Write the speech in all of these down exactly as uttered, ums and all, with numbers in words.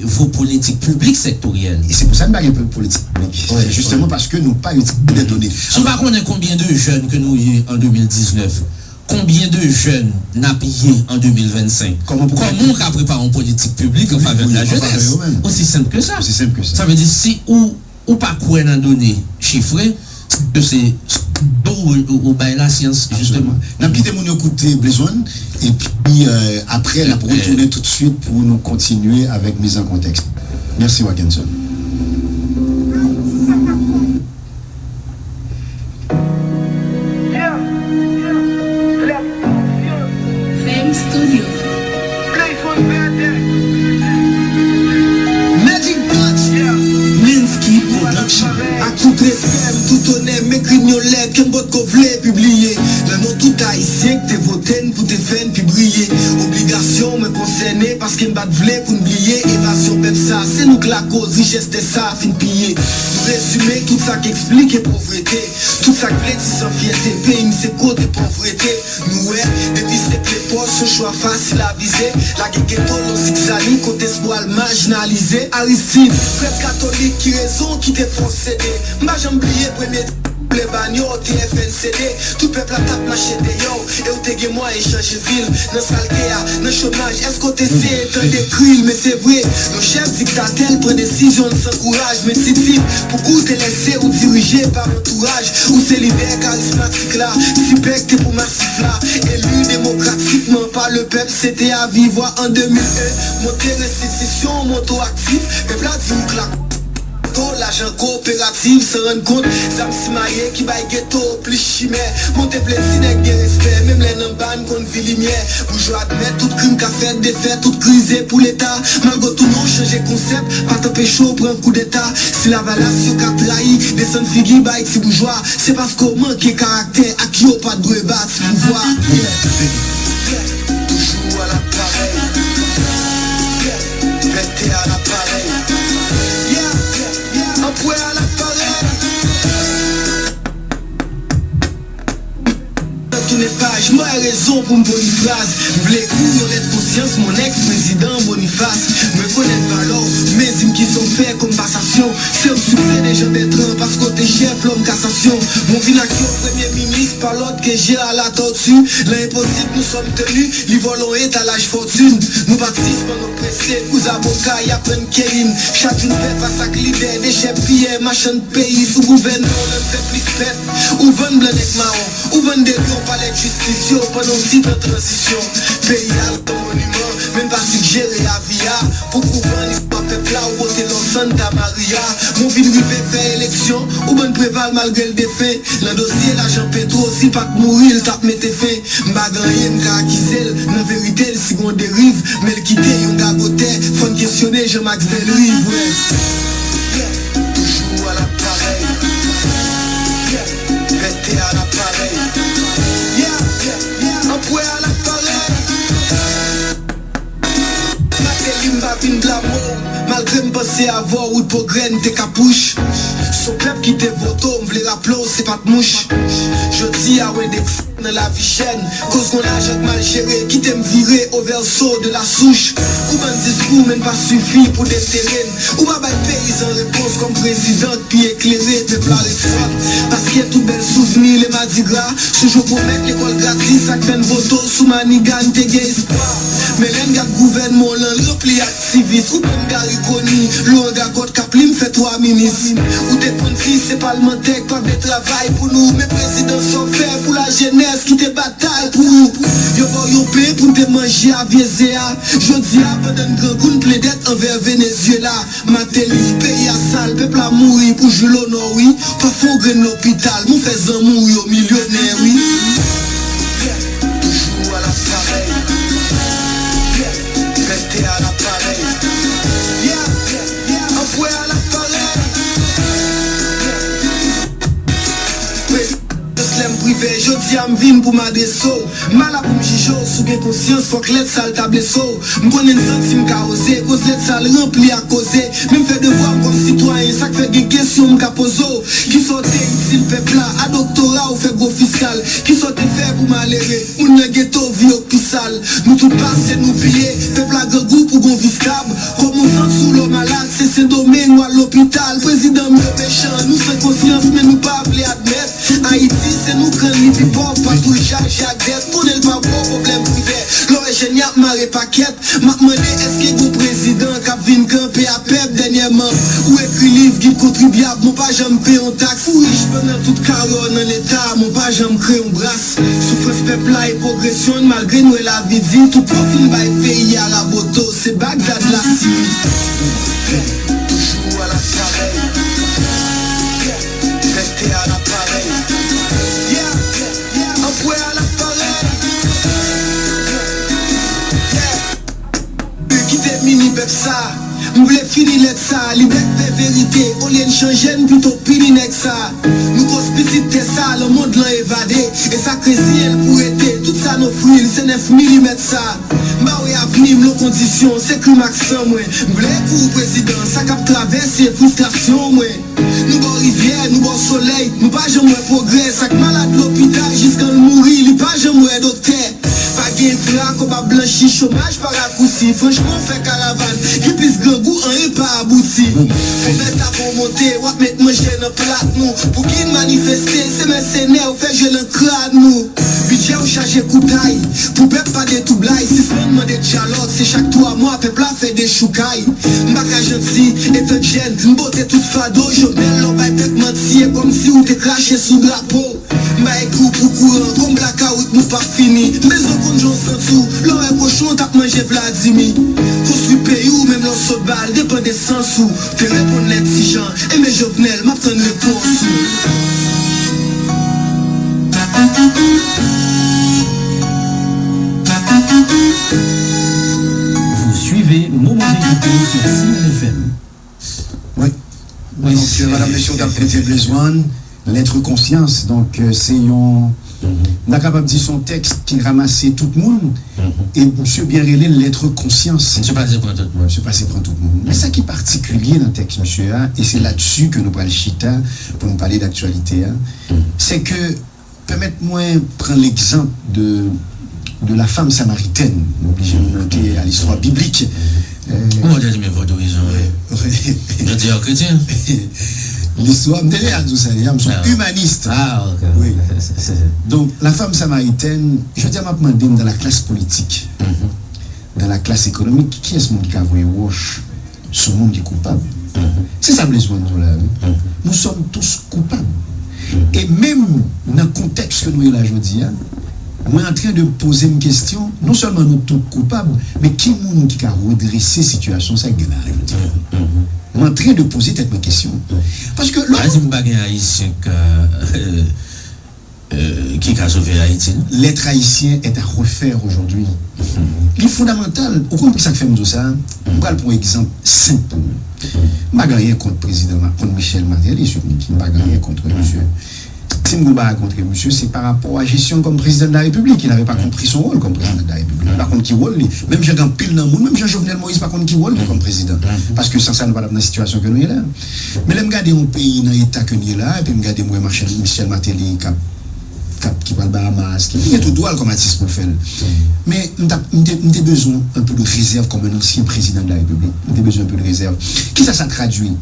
vos politiques publiques sectorielles. E se pou sa n pa gen politik piblik. Se jisteman paske nou pa itilize de done. Si w pa konnen konbyen de jèn ke nou ye an de mil diznèf, konbyen de jèn n ap ye an de mil vennsenk, kòman w ka prepare yon politik piblik an favè de lajenès? Osi senp ke sa. Sa vle di, si ou ou pa kwè nan done chifre, se ke se do ou bay lasyans, jisteman. N ap kite moun yo koute Blaze One, epi apre n ap retounen toutswit pou nou kontinye avèk miz an kontèks. Mèsi Wakenson. Fame Studio. Magic Touch, Minsky Production. Ak tout respè m, tout onè m, ekri n yon lèt ke m potko vle pibliye. Nan non tout Ayisyen k te vote n pou te fè n pi briye. Obligasyon mwen konsène paske m pa t vle pou n bliye. Evazyon pèp sa, se nou k lakoz richès tè sa fin piye. Nou rezime tout sa k eksplike povrete. Tout sa k vle di san fyète. Peyi m se kote pòvrete. Nou wè, depi se plen pòs, yon chwa fasil a vize. Lage geto, lon zigzani, kot espwa l majinalize. Aristid, prèt katolik, ki rezon ki te fè w sede? M pa janm bliye premye di koulè banyo, T F N C D. Tout pèp la t ap mache deyò w, e w te gen mwayen chanje vi l. Nan salte a, nan chomaj, èske w te seye tande kri l? Men se vre, yon chèf diktatè l pran desizyon l san kouraj. Men Titid, pou kou te lèse ou dirije pa antouraj. Ou se lidè karismatik la, sipèk te pou masif la. Eli demokratikman pa lepèp, se te avivwa an de mil en. Monte restitisyon, monte w aktif, pèp la di ou k la. Lajan koperativ, san rann kont, zam simaye ki bay geto plis chimè. Monte plezi nèg gen respè, menm lè nan ba n konn vi limyè. Boujwa admèt tout krim ka fèt, defèt, tout krize pou leta. Malgre tou non chanje konsèp, pa t anpeche w pran koudeta. Si Lavalas yo ka trayi, desann figi bay ti boujwa, se paske w manke karaktè ak yo pa t dwe ba ti pouvwa. Toujou al ap parèy. Vètè al ap parèy. Anpwè al ap parèy. Tounen paj, mwen rezon pou m polifraz. M vle ekri yon lèt konsyans mon èks prezidan Bonifas. M rekonèt valè w, men di m kisa w fè kòm pasasyon. Se yon siksede Jan Bètran, paske w te chèf lòm kasasyon. Bon, vin ak yon premye minis, pa lòt ke Gérard Latortue. Nan enposib, nou sòm teni, li vòlè yon etalaj fòtin. Nou pa t sispann oprese, kou zaboka, y ap rann keyin. Chak jou n fè fas ak lidè, dechèpiyè, machann peyi. Sou gouvènman w, n ap fè plis pèt. Ou vann blan nèg mawon, ou vann debri yon palè jistis yo pandan w ti tan tranzisyon. Peyi a san moniman, men n pa sigjere avi a. Pou kouvan istwa pèp la, ou pote lò Santa Maria. Men w vin rive fè eleksyon, ou bann Preval malgre l defen. Nan dosye lajan Petro, si l pa t mouri, l t ap mete fen. M pa gen anyen m ka akize l, nan verite l si gon deriv, men l kite yon gagotè, fò n kesyone Jean Max Bellerive, wi. Toujou al ap parèy. Vètè al ap parèy. Anpwè al ap parèy. Mateli m pa vin blame w, malgre m panse avè w wout pwogrè n te ka push. Se yon pèp ki te vote w, m vle raple w se pa t mouch. Jodi a w endekse nan lavi chè n, koz gon lajan k mal jere, kite m vire au verso de la souche. Ou bann diskou men n pa sifi pou detere n. Ou pa bay peyizan repons kòm prezidan k pi eklere, pèp la reswa. Paske tout bèl souvni le madigra, sou jou pwomèt lekòl gratis ak fè n vote w sou maniga n te gen espwa. Men lè n gad gouvènman w lan ranpli aktivis, ou bann Garry Conille, Laurent Gagòt k ap li m fè twa minis. Ou te konn di se palmantè k pa vle travay pou nou, men prezidan sa w fè pou lajenès ki te batay pou ou. Yo ba w yon pen pou n te manje avye ze a. Jodi a pandan n grangou n plen dèt anvè Venezyela. Mateli, peyi a sal, pèp la mouri pou Jules Honore wi. Pa fè w grenn lopital, men w fè zanmi w yo milyonè wi. Toujou al ap parèy. Vètè al ap parèy. Anpwè al ap parèy. Prezidan Joslè m prive, jodi a m vin pou m adrese w. M pa la pou m jije w, si w gen konsyans fòk lèt sal ta blese w. M konnen n santi m ka oze, koz lèt sal ranpli ak koze. Men m fè devwa m kòm sitwayen, sa k fè gen kesyon m ka poze w. Kisa w te itil pèp la, a doktora ou fè gwo fiskal. Kisa w te fè pou malere, moun nan geto vi yo k pi sal. Nou tout pase nou piye, pèp la grangou pou gon vi stab. Kòm yon Sendomeng, w al lopital, prezidan m yo mechan. Nou san konsyans, men nou pa vle admèt. Ayiti, se nou k rann li pi pòv, pa tou l chaje ak dèt. Konnen l pa bon, pwoblèm privè. Lè w wè jèn y ap mare pakèt, m ap mande èske gon prezidan k ap vin kanpe ak pèp. Dènyèman, ou ekri liv, gid kontribyab, men w pa janm peye yon taks. Ou rich pandan tout karyè w nan Leta, men w pa janm kreye yon bras. Soufrans pèp la e pwogresyon n, malgre n wè lavi di. Tout pwofi n bay peyi a raboto, se Bagdad Lasiri. Toujou à l'appareil. Reste à l'appareil. Yeah, yeah, anpwè à l'appareil. Yeah. Kite mini pèp sa. M vle fini lèt sa. Li bèk fè verite. Olye n chanje n pito pini nèg sa. Nou koz pitit tè sa. Lanmond lan evade. E sa krezi l pou rete. Tout sa n ofri l se nèf milimèt sa. M ba w avni m lon kondisyon. Se krim ak san mwen. M vle pou ou prezidan. Sa k ap travèse fristrasyon mwen. Nou bò rivyè, nou bò solèy, nou pa janm wè pwogrè. Sa k malad lopital, jiskan l mouri, li pa janm wè doktè. Pa gen enfra, kòb ap blanchi, chomaj pa rakousi. Franchman, w fè karavan, gen plis grangou, anyen pa abouti. Fò bèt avè w monte, w ap met manje nan plat nou. Pou ki n manifeste, se mèsenè, w fè jwe nan krad nou. Bidjè w chaje koutay, pou pèp pa detoublay. Sispann mande dyalòg, se chak twa mwa pèp la fè dechoukay. M pa ka janti, etan jèn, m pote tout fado. Jovenel, lè w bay pèp manti, e kòmsi ou te krache sou drapo. M pa ekri w pou kouran, kòm blakawout nou p ap fini. M bezwen konn jan w santi w, lè w wè kochon t ap manje Vladimir. Konstwi peyi w, menm lè w sot bal, depann esans ou. Te reponn lè ti Jan, enben Jovenel, m ap tann repons ou. Vous suivez Moment Vérité sur Signal F M. Wi. Donk, euh, madanm, mesye, w t ap koute Blaze One, Lettre Conscience. Donk, euh, se yon, m ta kapab di se yon tèks ki ranmase tout moun. E misye byen rele l Lettre Conscience. Misye pase pran tout moun. Misye pase pran tout moun. Men sa ki patikilye nan tèks misye a, e se ladsi ke nou pral chita pou nou pale d aktyalite a, se ke Pèmèt mwen pran legzanp de, de la femme samaritaine. Nou oblije remonte a listwa biblik. Euh, Ou montre li men vodouyizan, wi. Jodi a, kretyen. Listwa, m te deja di w sa deja, m se yon imanis. Ah, ok. Wi. Donk, la femme samaritaine, jodi a, m ap mande m, dans la classe politique, dans la classe économique, kiyès moun ki ka voye wòch sou moun ki koupab? Se sa Blaze One di w la, wi. Nous sommes tous coupables. E menm nan kontèks ke nou ye la jodi a, mwen antren de poze m kesyon, non sèlman nou tout koupab, men ki moun ki ka redrese sitiyasyon sa k gen la jodi a? Mwen antren de poze tèt mwen kesyon. Paske lè w di m pa gen Ayisyen k, euh, euh, ki ka sove Ayiti, non? L'être haïtien est à refaire aujourd'hui. Li fondamantal. Ou konn poukisa k fè m di w sa? M pral pran yon egzanp senp pou ou. M pa gen anyen kont prezidan, kont Michel Martelly, sou Niki. M pa gen anyen kont misye. Si m gen yon bagay kont misye, se pa rapò a jesyon l kòm prezidan de la Repiblik. Il n'avait pas compris son rôle comme président de la République. Li pa konn ki wòl li. Menm jan gen anpil nan moun, menm jan Jovenel Moïse pa konn ki wòl li kòm prezidan. Paske san sa, nou pa t ap nan sitiyasyon ke nou ye la. Men lè m gade yon peyi nan eta ke n ye la, epi m gade m wè Michel, Michel Martelly k ap, k ap, ki pral Bahamas, ki gen tout dwa l kòm atis pou l fè l. Men m t ap, m te, m te bezwen un peu de réserve comme un ancien président de la République. M te bezwen un peu de réserve. Kisa sa tradui?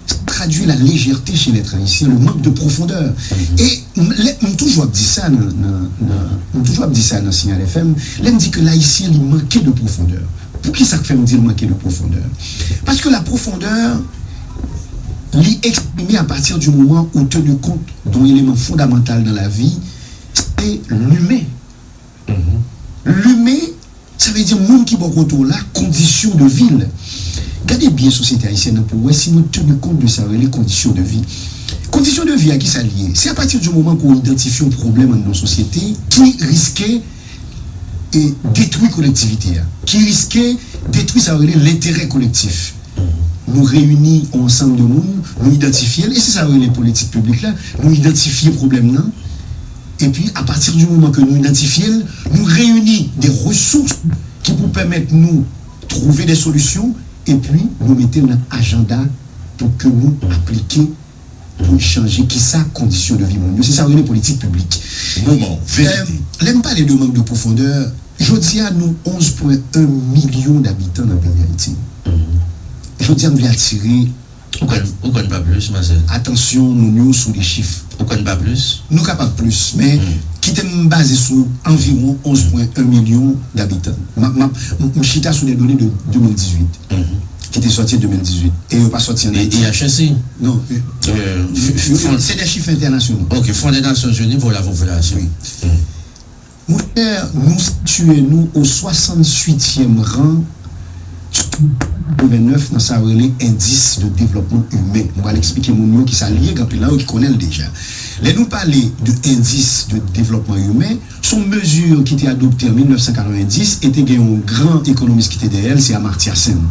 Sa tradui la légèreté chez l'être haïtien, le manque de profondeur. E m, lè, m toujou ap di sa nan, nan, nan, m toujou ap di sa nan Signal F M, lè m di ke Ayisyen li manke de profondeur. Poukisa k fè m di l manke de profondeur? Paske la profondeur, li eksprime à partir du moment où tenu compte d'un élément fondamental dans la vie, c'est l'humain. Limen, sa vle di moun ki bò kote w la, kondisyon de vi l. Gade byen sosyete ayisyèn nan pou w wè si nou tenu kont de sa yo rele kondisyon de vi. Kondisyon de vi a, kisa l ye? Se apati di moman ke w idantifye yon pwoblèm anndan yon sosyete ki riske e detwi kolektivite a, ki riske detwi sa yo rele lenterè kolektif. Nou reyini yon ansanm de moun, nou idantifye l, e se sa yo rele politik piblik la, nou idantifye pwoblèm nan, epi apati di moman ke nou idantifye l, nou reyini de resous ki pou pèmèt nou twouve de solisyon, epi nou mete l nan ajanda pou ke nou aplike pou n chanje kisa kondisyon de vi moun yo. Se sa yo rele politik piblik. Moman, verite. Euh, lè m pale de mank de pwofondè, jodi a nou onz pwen en milyon d'abitan nan peyi Ayiti. Jodi a, m vle atire Ou konn, ou konn pa plis, Marcel? Atansyon moun yo sou de chif. Ou konn pa plis? Nou ka pa plis, men kite m baze sou anviwon onz pwen en milyon dabitan. M, m, m, m chita sou de done de de mil dizuit, ki te sòti an de mil dizuit, e yo pa sòti an Ayiti. I H S I? Non. Euh, f- f- Se de chif entènasyonal. Ok, Fonds des Nations Unies pour la population. Monchè, nou sitiye nou o swasannsuityèm ran sou katrevennèf nan sa yo rele endis de devlòpman imen. M pral eksplike moun yo kisa l ye, gen anpil nan yo ki konnen l deja. Lè nou pale de endis de devlòpman imen, se yon mezi ki te adopte an mil nèf san katrevenndis e te gen yon gran ekonomis ki te dèyè l, se Amartya Sen.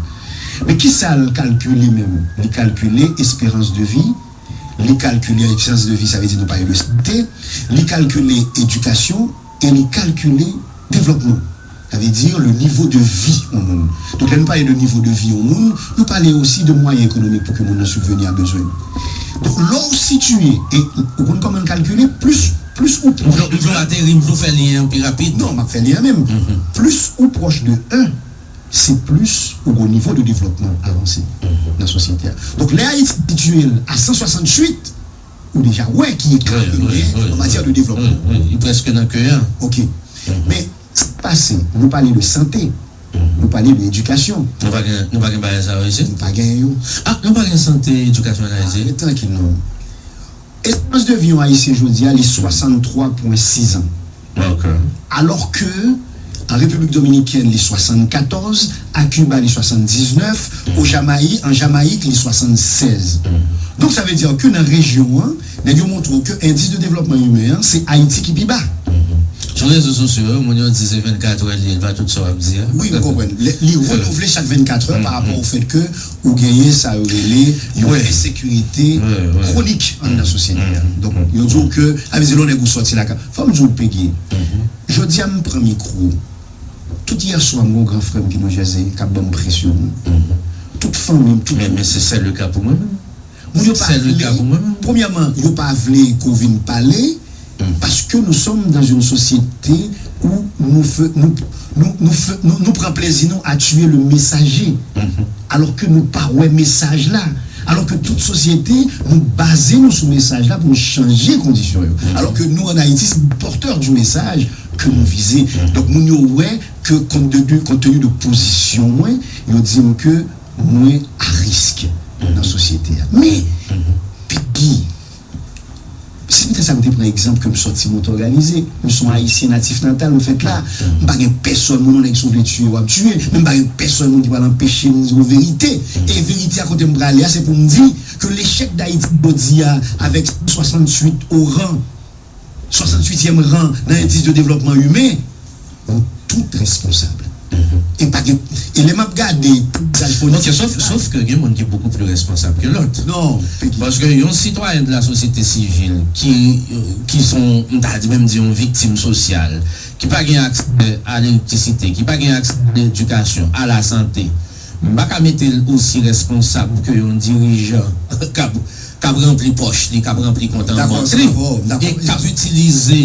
Men kisa l kalkile menm? Li kalkile esperans de vi, li kalkile esperans de vi, sa vle di nou pale de sante, li kalkile edikasyon e li kalkile devlòpman. Sa vle di le nivo de vi yon moun. Donk, lè nou pale de nivo de vi yon moun, nou pale osi de mwayen ekonomik pou ke moun nan sibveni a bezwen. Donk, lè w sitiye, e ou konn kòman l kalkile, plis, plis ou pwòch M vle ateri, m vle fè lyen an pi rapid. Non, m ap fè lyen an menm. Plis ou pwòch de en, se plis ou gon nivo de devlòpman avanse nan sosyete a. Donk, lè Ayiti sitiye l a san swasanntuit, ou deja wè ki ekar ke nou gen an matyè de devlòpman. Li prèske nan ke a. Ok. Men, sa k pase, nou pale de sante, nou pale de edikasyon. Nou pa gen, nou pa gen bagay sa yo isit? Nou pa gen yo. Ah, nou pa gen sante, edikasyon an Ayiti? Ret trankil non. Esperans de vi yon Ayisyen jodi a, li swasanntwa pwen sis an. Ok. Alò ke, an Repiblik Dominikèn, li swasannkatòz, a Kiba, li swasanndiznèf, o Jamayi, an Jamayik, li swasannsèz. Donk, sa vle di ke nan rejyon an, nèg yo montre w ke endis de devlòpman imen an, se Ayiti ki pi ba. Sou rezo sosyo yo, moun yo di se vennkat è l ye, l pa tout sa w ap di a. Wi, m konprann. Li renouvle chak vennkat è pa rapò o fèt ke ou genyen sa yo rele yon ensekirite kwonik anndan sosyete a. Donk, yo di w ke, avèk lè yon nèg ou sòti lakay. Fò m di w, Pegi, jodi a m pran mikwo. Tout yè swa, m gen yon gran frè m ki New Jersey k ap ban m presyon. Tout fanmi m, tout. Men, men se sèl le ka pou mwen menm. Moun yo pa vle. Premyèman, yo pa vle ke w vin pale, parce que nous sommes dans une société où nous, fe, nous, nous, nous, fe, nous, nous prenons plaisir nous, à tuer le messager, alors que nou pa wè mesaj la. Alò ke tout sosyete, nou baze nou sou mesaj la pou nou chanje kondisyon yo. Alò ke nou, an Ayiti, se pòtè di mesaj ke nou vize. Donk, moun yo wè ke, kont de, kont tenu de pozisyon mwen, yo di m ke mwen a risk nan sosyete a. Men, Pegi, si m te sa, m te pran egzanp ke m sòti, mwen te òganize. M se yon Ayisyen natif natal, m fèt la. M pa gen pèsonn, moun, yon nèg si w vle tiye, w ap tiye. Men m pa gen pèsonn moun ki pral anpeche m di w verite. E verite a kote m prale a, se pou m di ke lechèk Dayiti jodi a, avèk swasanntuit o ran, swasanntuityèm ran nan endis de devlòpman imen, nou tout responsab. E pa gen, e lè m ap gade peyizaj politik. Ok, sof, sof ke gen moun ki bokou pli responsab ke lòt. Non, Pegi. Paske yon sitwayen de la sosyete sivil ki, ki se yon, m ta di menm di yon viktim sosyal, ki pa gen aksè a elektrisite, ki pa gen aksè a ledikasyon, a la sante, m pa ka mete l osi responsab ke yon dirijan k ap, k ap ranpli pòch li, k ap ranpli kont an bank li, e k ap itilize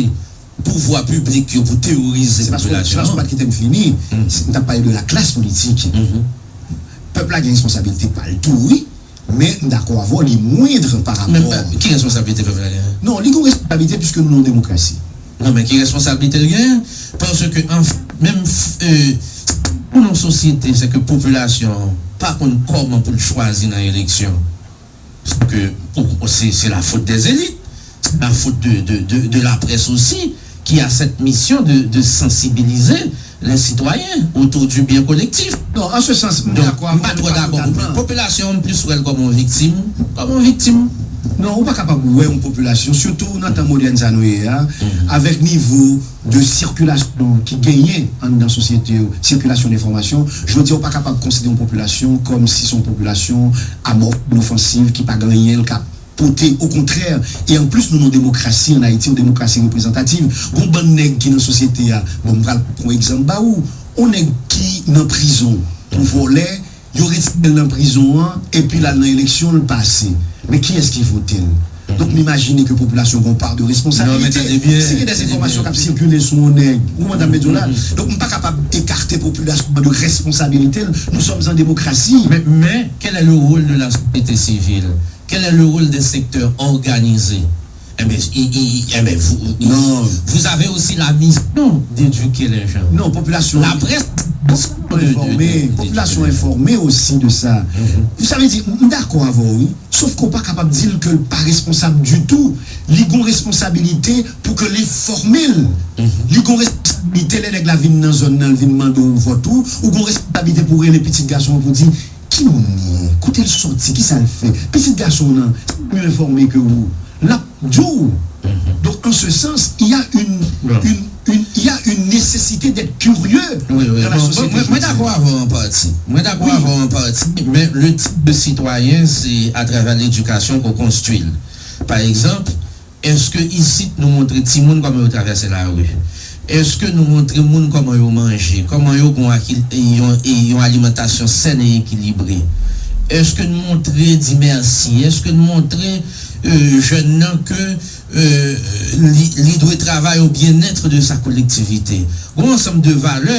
pouvwa piblik yo pou teworize popilasyon an. Se paske w pa t kite m fini. M t ap pale de la klas politik. Pèp la gen responsabilite pa l tou, wi. Men m dakò avè w, li mwendr pa rapò. Men ki responsabilite pèp la genyen? Non, li gen responsabilite piske nou nan yon demokrasi. Non, men ki responsabilite l genyen? Paske, anfèt, menm pou yon sosyete, se ke popilasyon an pa konn kòman pou l chwazi nan eleksyon. Ke se la faute des élites, c'est la faute de, de, de, de la presse aussi, qui a cette mission de, de sensibiliser les citoyens autour du bien collectif. Non, an se sans, m dakò avè w totalman. Popilasyon an, m plis wè l kòm yon viktim, kòm yon viktim. Non, ou pa kapab wè yon popilasyon, sitou nan tan modèn sa nou ye a, avèk nivo de sikilasyon ki genyen anndan sosyete yo, sikilasyon de enfòmasyon, jodi a ou pa kapab konsidere yon popilasyon kòm si se yon popilasyon amòf, inofansiv, ki pa gen anyen l ka pote, okontrè. E anplis, nou nan yon demokrasi an Ayiti, yon demokrasi reprezantativ. Gon bann nèg ki nan sosyete a, bon, m pral pran egzanp ba ou, yon nèg ki nan prizon pou vòlè, yo retire l nan prizon an, epi l al nan eleksyon, l pase. Men kiyès ki vote l? Donk, m imajine ke popilasyon gen yon pa de responsablite. Si gen de enfòmasyon k ap sikile sou yon nèg, ou konprann sa m vle di w la? Donk, m pa kapab ekate popilasyon de responsabilite l. Nous sommes en démocratie. Mais, mais, quel est le rôle de la société civile? Quel est le rôle des secteurs organisés? Eh bien, il, il, eh bien, vous, vous avez aussi la mission d'éduquer les gens. Non, popilasyon. La presse. Popilasyon enfòme osi de sa. Sa vle di, m dakò avè w, wi. Sof ke w pa kapab di l ke l pa responsab ditou. Li gen yon responsabilite pou ke l enfòme l. Li gen yon responsabilite lè nèg la vin nan zòn nan, l vin mande w vòt ou. Ou gen yon responsabilite pou w rele pitit gason an pou w di, ki moun li ye? Kote l soti? Kisa l fè? Pitit gason w nan, se moun yo enfòme ke ou. L ap di w. Donc, en ce sens, il y a une, une, une, il y a une nécessité d'être curieux dans la société. Mwen dakò avè w an pati. Mwen dakò avè w an pati, men le type de citoyen, se atravè ledikasyon ke w konstwi l. Pa egzanp, èske isit nou montre timoun kòman yo travèse lari? Èske nou montre moun kòman yo manje, kòman yo gen yon, yon, yon alimantasyon sèn e ekilibre? Èske nou montre di mèsi? Èske nou montre euh, jèn nan ke euh, li, li dwe travay au bien-être de sa collectivité? Gon ansanm de valè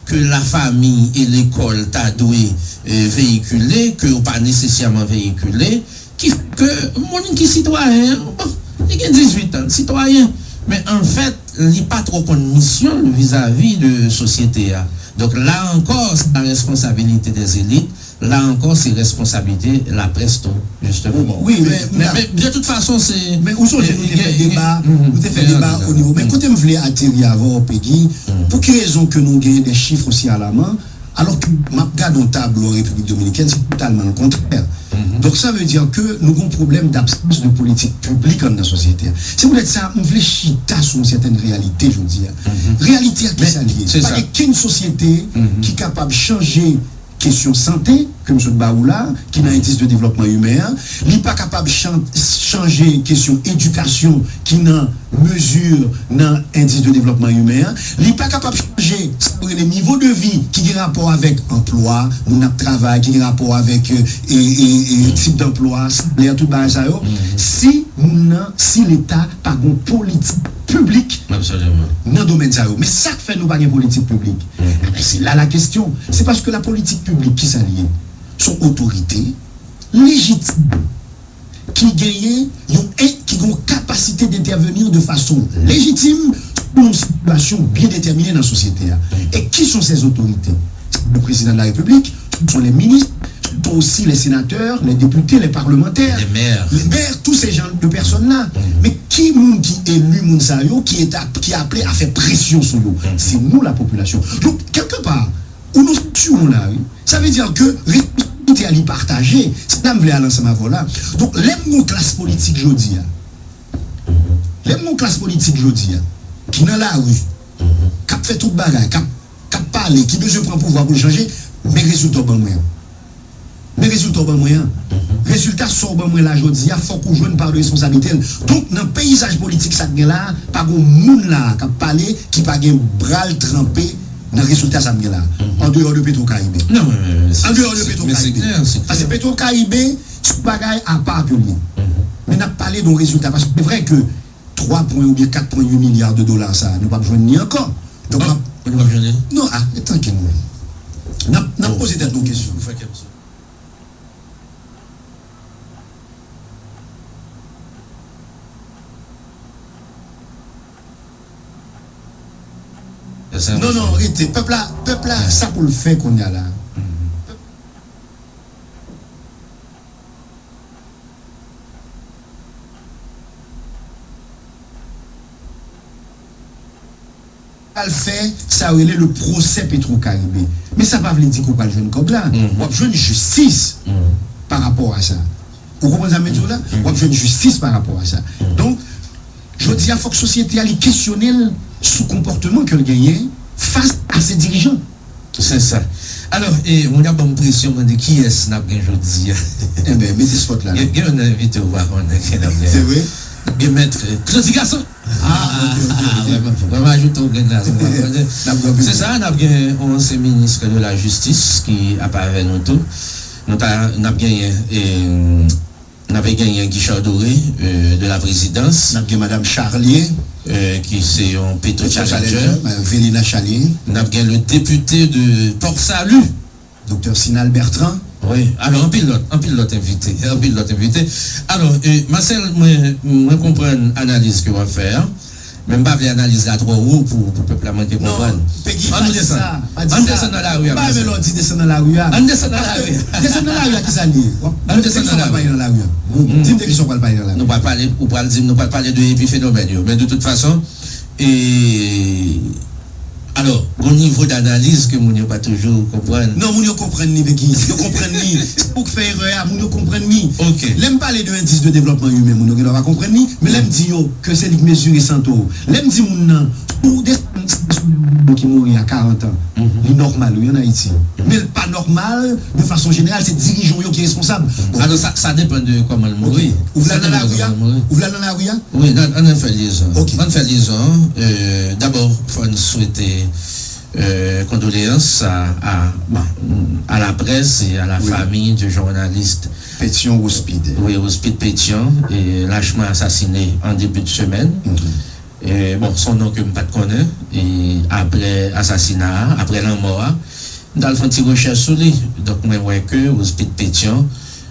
ke lafanmi e lekòl ta dwe euh, veyikile, ke yo pa nesesèman veyikile, ki fè ke moun ki sitwayen an, bon, li gen dizuit an, sitwayen, men anfèt, li pa twò konn misyon l vizavi de sosyete a. Donk, la ankò, se la responsabilité des élites, la ankò, se responsablite laprès tou, jisteman. Wi, men, men, men, de tout fason, se. Men ou sonje nou te fè deba, nou te fè deba o nivo. Men kote m vle ateri avè w, Peggy, pou ki rezon ke nou genyen de chif osi alaman, alò ke m ap gade yon tablo an Repiblik Dominikèn, se totalman le contraire. Donk, sa vle di ke nou gen yon pwoblèm d'absence de politique publique anndan sosyete a. Se poutèt sa, m vle chita sou yon sètèn reyalite jodi a. Reyalite a, ki sa l ye? Pa gen kenn sosyete ki kapab chanje kesyon sante, ke m sot ba ou la, ki nan endis de devlòpman imen an, li pa kapab chan, chanje kesyon edikasyon ki nan mezi nan endis de devlòpman imen an, li pa kapab chanje sa yo rele nivo de vi ki gen rapò avèk anplwa, moun ap travay, ki gen rapò avèk e, e, e, tip danplwa, salè, tout bagay sa yo, si moun nan, si Leta pa gen yon politik piblik nan domèn sa yo. Men sa k fè nou pa gen politik piblik? Ebyen, se la la kesyon. Se paske la politik piblik, ki sa l ye? Se yon otorite lejitim ki genyen yon, ki gen yon kapasite d'entèveni de fason lejitim sou yon sitiyasyon byen detèmine nan sosyete a. E qui sont ces autorités? C'est le président de la République, ce sont les ministres, ce sont aussi les sénateurs, les députés, les parlementaires, les maires, tous ces gens de personnes là. Men ki moun ki eli moun sa yo, ki est ap, ki aple a fè presyon sou yo? Se nou, lapopilasyon. Donk, kèlkepa, ou nou sou la, wi. Sa vle di ke responsabilite a li pataje. Se la m vle al ansanm avè w la. Donk, lè m gon klas politik jodi a, lè m gon klas politik jodi a, ki nan lari, k ap fè tout bagay, k ap, k ap pale, ki bezwen pran pouvwa pou l chanje, men rezilta w ban mwen an. Men rezilta w ban mwen an. Rezilta sa w ban mwen la jodi a, fòk ou jwenn pa de responsablite l. Donk, nan peyizaj politik sa k gen la a, pa gon moun la a k ap pale ki pa gen bra l tranpe nan rezilta sa m gen la a. An deyò de Petro Caribe. An deyò de Petro Caribe. Paske Petro Caribe, se yon bagay apa ke l ye. Men n ap pale de yon rezilta. Paske se vre ke twa pwen oubyen kat pwen uit milya de dola sa a, nou p ap jwenn li ankò. Donk, n ap. Non, a, trankil mwen. N ap, n ap poze tèt nou kesyon. Non, non, rete. Pèp la, pèp la, sa pou l fè kounye a la. Al fè sa yo rele le procès Petro Caribe. Men sa pa vle di ke w pral jwenn kòb la. W ap jwenn jistis pa rapò a sa. Ou konprann sa m vle di w la? W ap jwenn jistis pa rapò a sa. Donk, jodi a, fòk sosyete a li kesyone l sou konpòtman ke l genyen fas a se dirijan. Se sa. Alò, e, moun ap ban m presyon, mande kiyès n ap gen jodi a. Enben, mete spòt la. Gen, gen yon envite ou pa konnen ki n ap gen. Se vre? N ap gen mèt Claudy Garçon. Ah, ok, ok, ok. Vrèman, vrèman ajoute yon grenn la. Se sa, n ap gen yon ansyen minis de la jistis ki ap avè nou tou. Nou ta, n ap genyen, e, N ap genyen Guichard Doré, euh, de la Présidence, N ap gen Madanm Charlier, euh, ki se yon Petro Petro Challenger, Challenger. Madanm Velina Charlier. N ap gen le député de Port Salut. Doktè Sinal Bertrand. Wi, alò, anpil lòt, anpil lòt envite, anpil lòt envite. Alò, euh, Marcel, mwen, mwen konprann analiz ke w ap fè a. Men m pa vle analiz la twò wo pou, pou pèp la manke konprann. Non, Peggy, pa di sa, pa di sa. Ann desann nan lari a, Marcel. M pa renmen lè w di desann nan lari a. Ann desann nan lari a. Desann nan lari a, ki sa l ye? Ann desann nan lari a. Pale nan lari a. Bon, di m de ki sa w pral pale nan lari a. Nou pral pale, ou pral di m, nou pral pale de epi fenomèn yo. Men de tout fason, e, alò, gon nivo danaliz ke moun yo pa toujou konprann. Non, moun yo konprann li, Peggy. Yo konprann li. Se ou k fè erè a, moun yo konprann li. Ok. Lè m pale de endis de devlòpman imen, moun yo gendwa pa konprann li. Men lè m di yo ke se li k mezire sante w, lè m di moun nan, ou desann sou moun ki mouri a karant an, li nòmal, wi, ann Ayiti. Men l pa nòmal, de fason jeneral, se dirijan w yo ki responsab. Bon. Alò, sa, sa depann de kòman l mouri. Ok. Ou vle al nan lari a? Ou vle al nan lari a? Wi, ann, ann fè lyezon. Ok. Ann fè lyezon an. Euh, dabò, fò n swete, euh, kondoleyans a, a, bon, à la presse et à la famille du journaliste Pétion Wospide. Wi, Wospide Pétion, e, lachman asasine an debi de semèn. E, bon, se yon non ke m pa t konnen. E, apre asasina a, apre lanmò a, m t al fè yon ti rechèch sou li. Donk, mwen wè ke Wospide Pétion,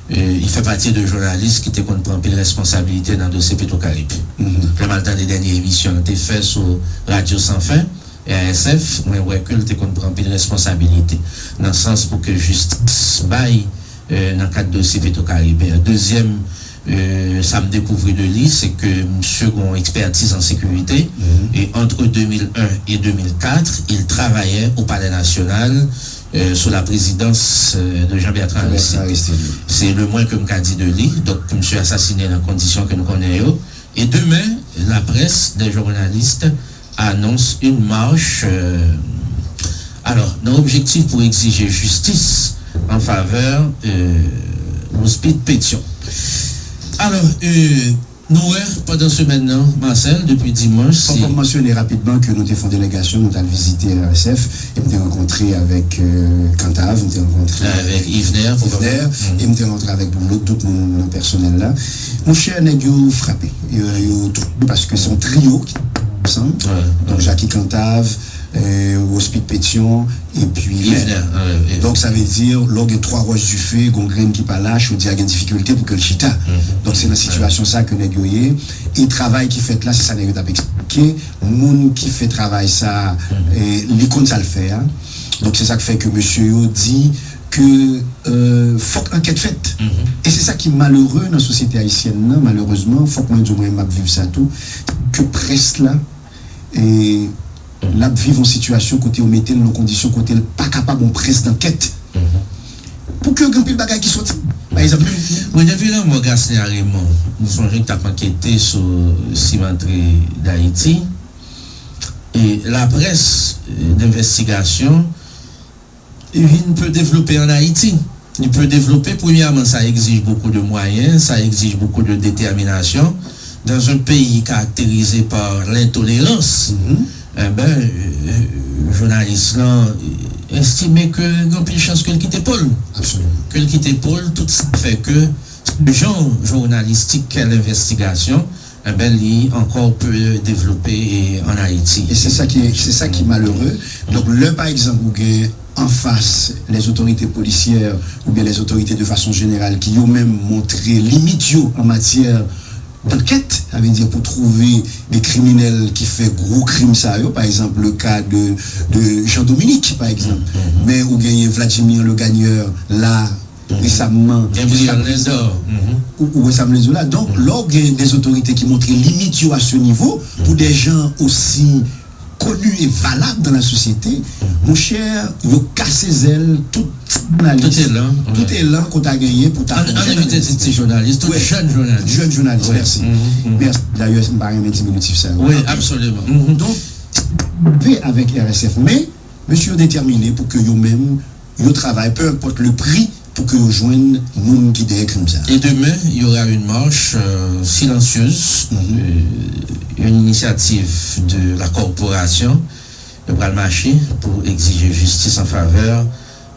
e, li fè pati de jounalis ki te konn pran anpil responsabilite nan dosye Petro Caribe. Lè m al tande dènye emisyon l te fè sou Radyo San Fen, R S F, mwen wè ke l te konn pran anpil responsabilite nan sans pou ke jistis bay, euh, nan kad dosye Petro Caribe a. Dezyèm, euh, sa m dekouvri de li, se ke misye gen yon ekspètiz an sekirite, e entre deux mille un et deux mille quatre, il travaillait au Palais National, euh, sous la présidence, euh, de Jean-Bertrand Aristide. Jean-Bertrand Aristide, wi. Se le moins ke m ka di de li. Donk, misye asasine nan kondisyon ke nou konnen yo. E demen, la presse des journalistes annonce une marche, euh, alò, nan objektif pou egzije jistis an favè, euh, Wospide Pétion. Alò, euh, nou wè, pandan semèn nan, Marcel, depi dimanch, fò, fò m mansyone rapidman ke nou te fè yon delegasyon, nou t al vizite R S F, e m te rankontre avèk, euh, Kantav, m te rankontre avèk Yvener, e m te rankontre avèk lòt, tout moun nan pèsonèl la. Monchè, nèg yo frape. Yo, yo toufe paske se yon trio ki ansanm. Donk, Jacky Cantave, euh, Wospide Pétion, epi Yvener. Donk, sa vle di, lè w gen twa wòch dife, gon grenn ki pa la, chodi a gen difikilte pou ke l chita. Donk, se nan sitiyasyon sa ke nèg yo ye. E travay ki fèt la, se sa nèg yo t ap eksplike. Moun ki fè travay sa, e, li konn sa l fè a. Donk, se sa k fè ke mesye yo di ke, euh, fòk ankèt fèt. E se sa ki malere nan sosyete ayisyèn nan, malerezman, fòk mwen di w, mwen menm m ap viv sa tou, ke près la, e, l ap viv yon sitiyasyon kote yo mete l nan kondisyon kote l pa kapab yon près dankèt. Pou ke gen anpil bagay ki soti. Pa egzanp, menm. Mwen, depi lanmò Gasner Raymond, m sonje m t ap ankete sou simantri Dayiti, e laprès, e, denvestigasyon, li vin pe devlope an Ayiti. Li pe devlope, premyèman, sa egzij beaucoup de moyens, sa egzij beaucoup de détermination. Dans un pays caractérisé par l'intolérance, enben, euh, jounalis lan estime ke gen anpil chans ke l kite po l. Absolument. Ke l kite po l, tout sa fè ke jan jounalistik ke lenvestigasyon, enben, li ankò pe devlope, e, an Ayiti. E se sa ki, se sa ki malere. Donk, lè, pa egzanp, ou gen anfas lèzotorite polisyè oubyen lèzotorite de fason jeneral ki yo menm montre limit yo an matyè dankèt, sa vle di pou twouve de kriminèl ki fè gwo krim sa yo, pa egzanp, le ka de, de Jean Dominique, pa egzanp. Men ou genyen Vladjimir Legagneur la, resamman, Gabriel Lindor. Ou, ou wè sa m vle di w la. Donk, lè w gen de otorite ki montre limit yo a se nivo, pou de jan osi koni e valab dan la sosyete, monchè, yo kase zèl tout ti jounalis, tout elan, wi, tout elan ke w ta genyen pou ta. An, an envite ti, ti jounalis, tout jèn jounalis. Jèn jounalis, mèsi. Mèsi. Dayè, m pa renmen diminutif sa yo. Wi, absoliman. Donk, rive avèk R S F, men, mesye yo detèmine pou ke yo menm, yo travay, peu importe le prix, pou ke yo jwenn moun ki dèyè krim sa. Et demain, il y aura une marche, euh, silencieuse, euh, une initiative de la corporation. Yo pral mache pou egzije jistis an favè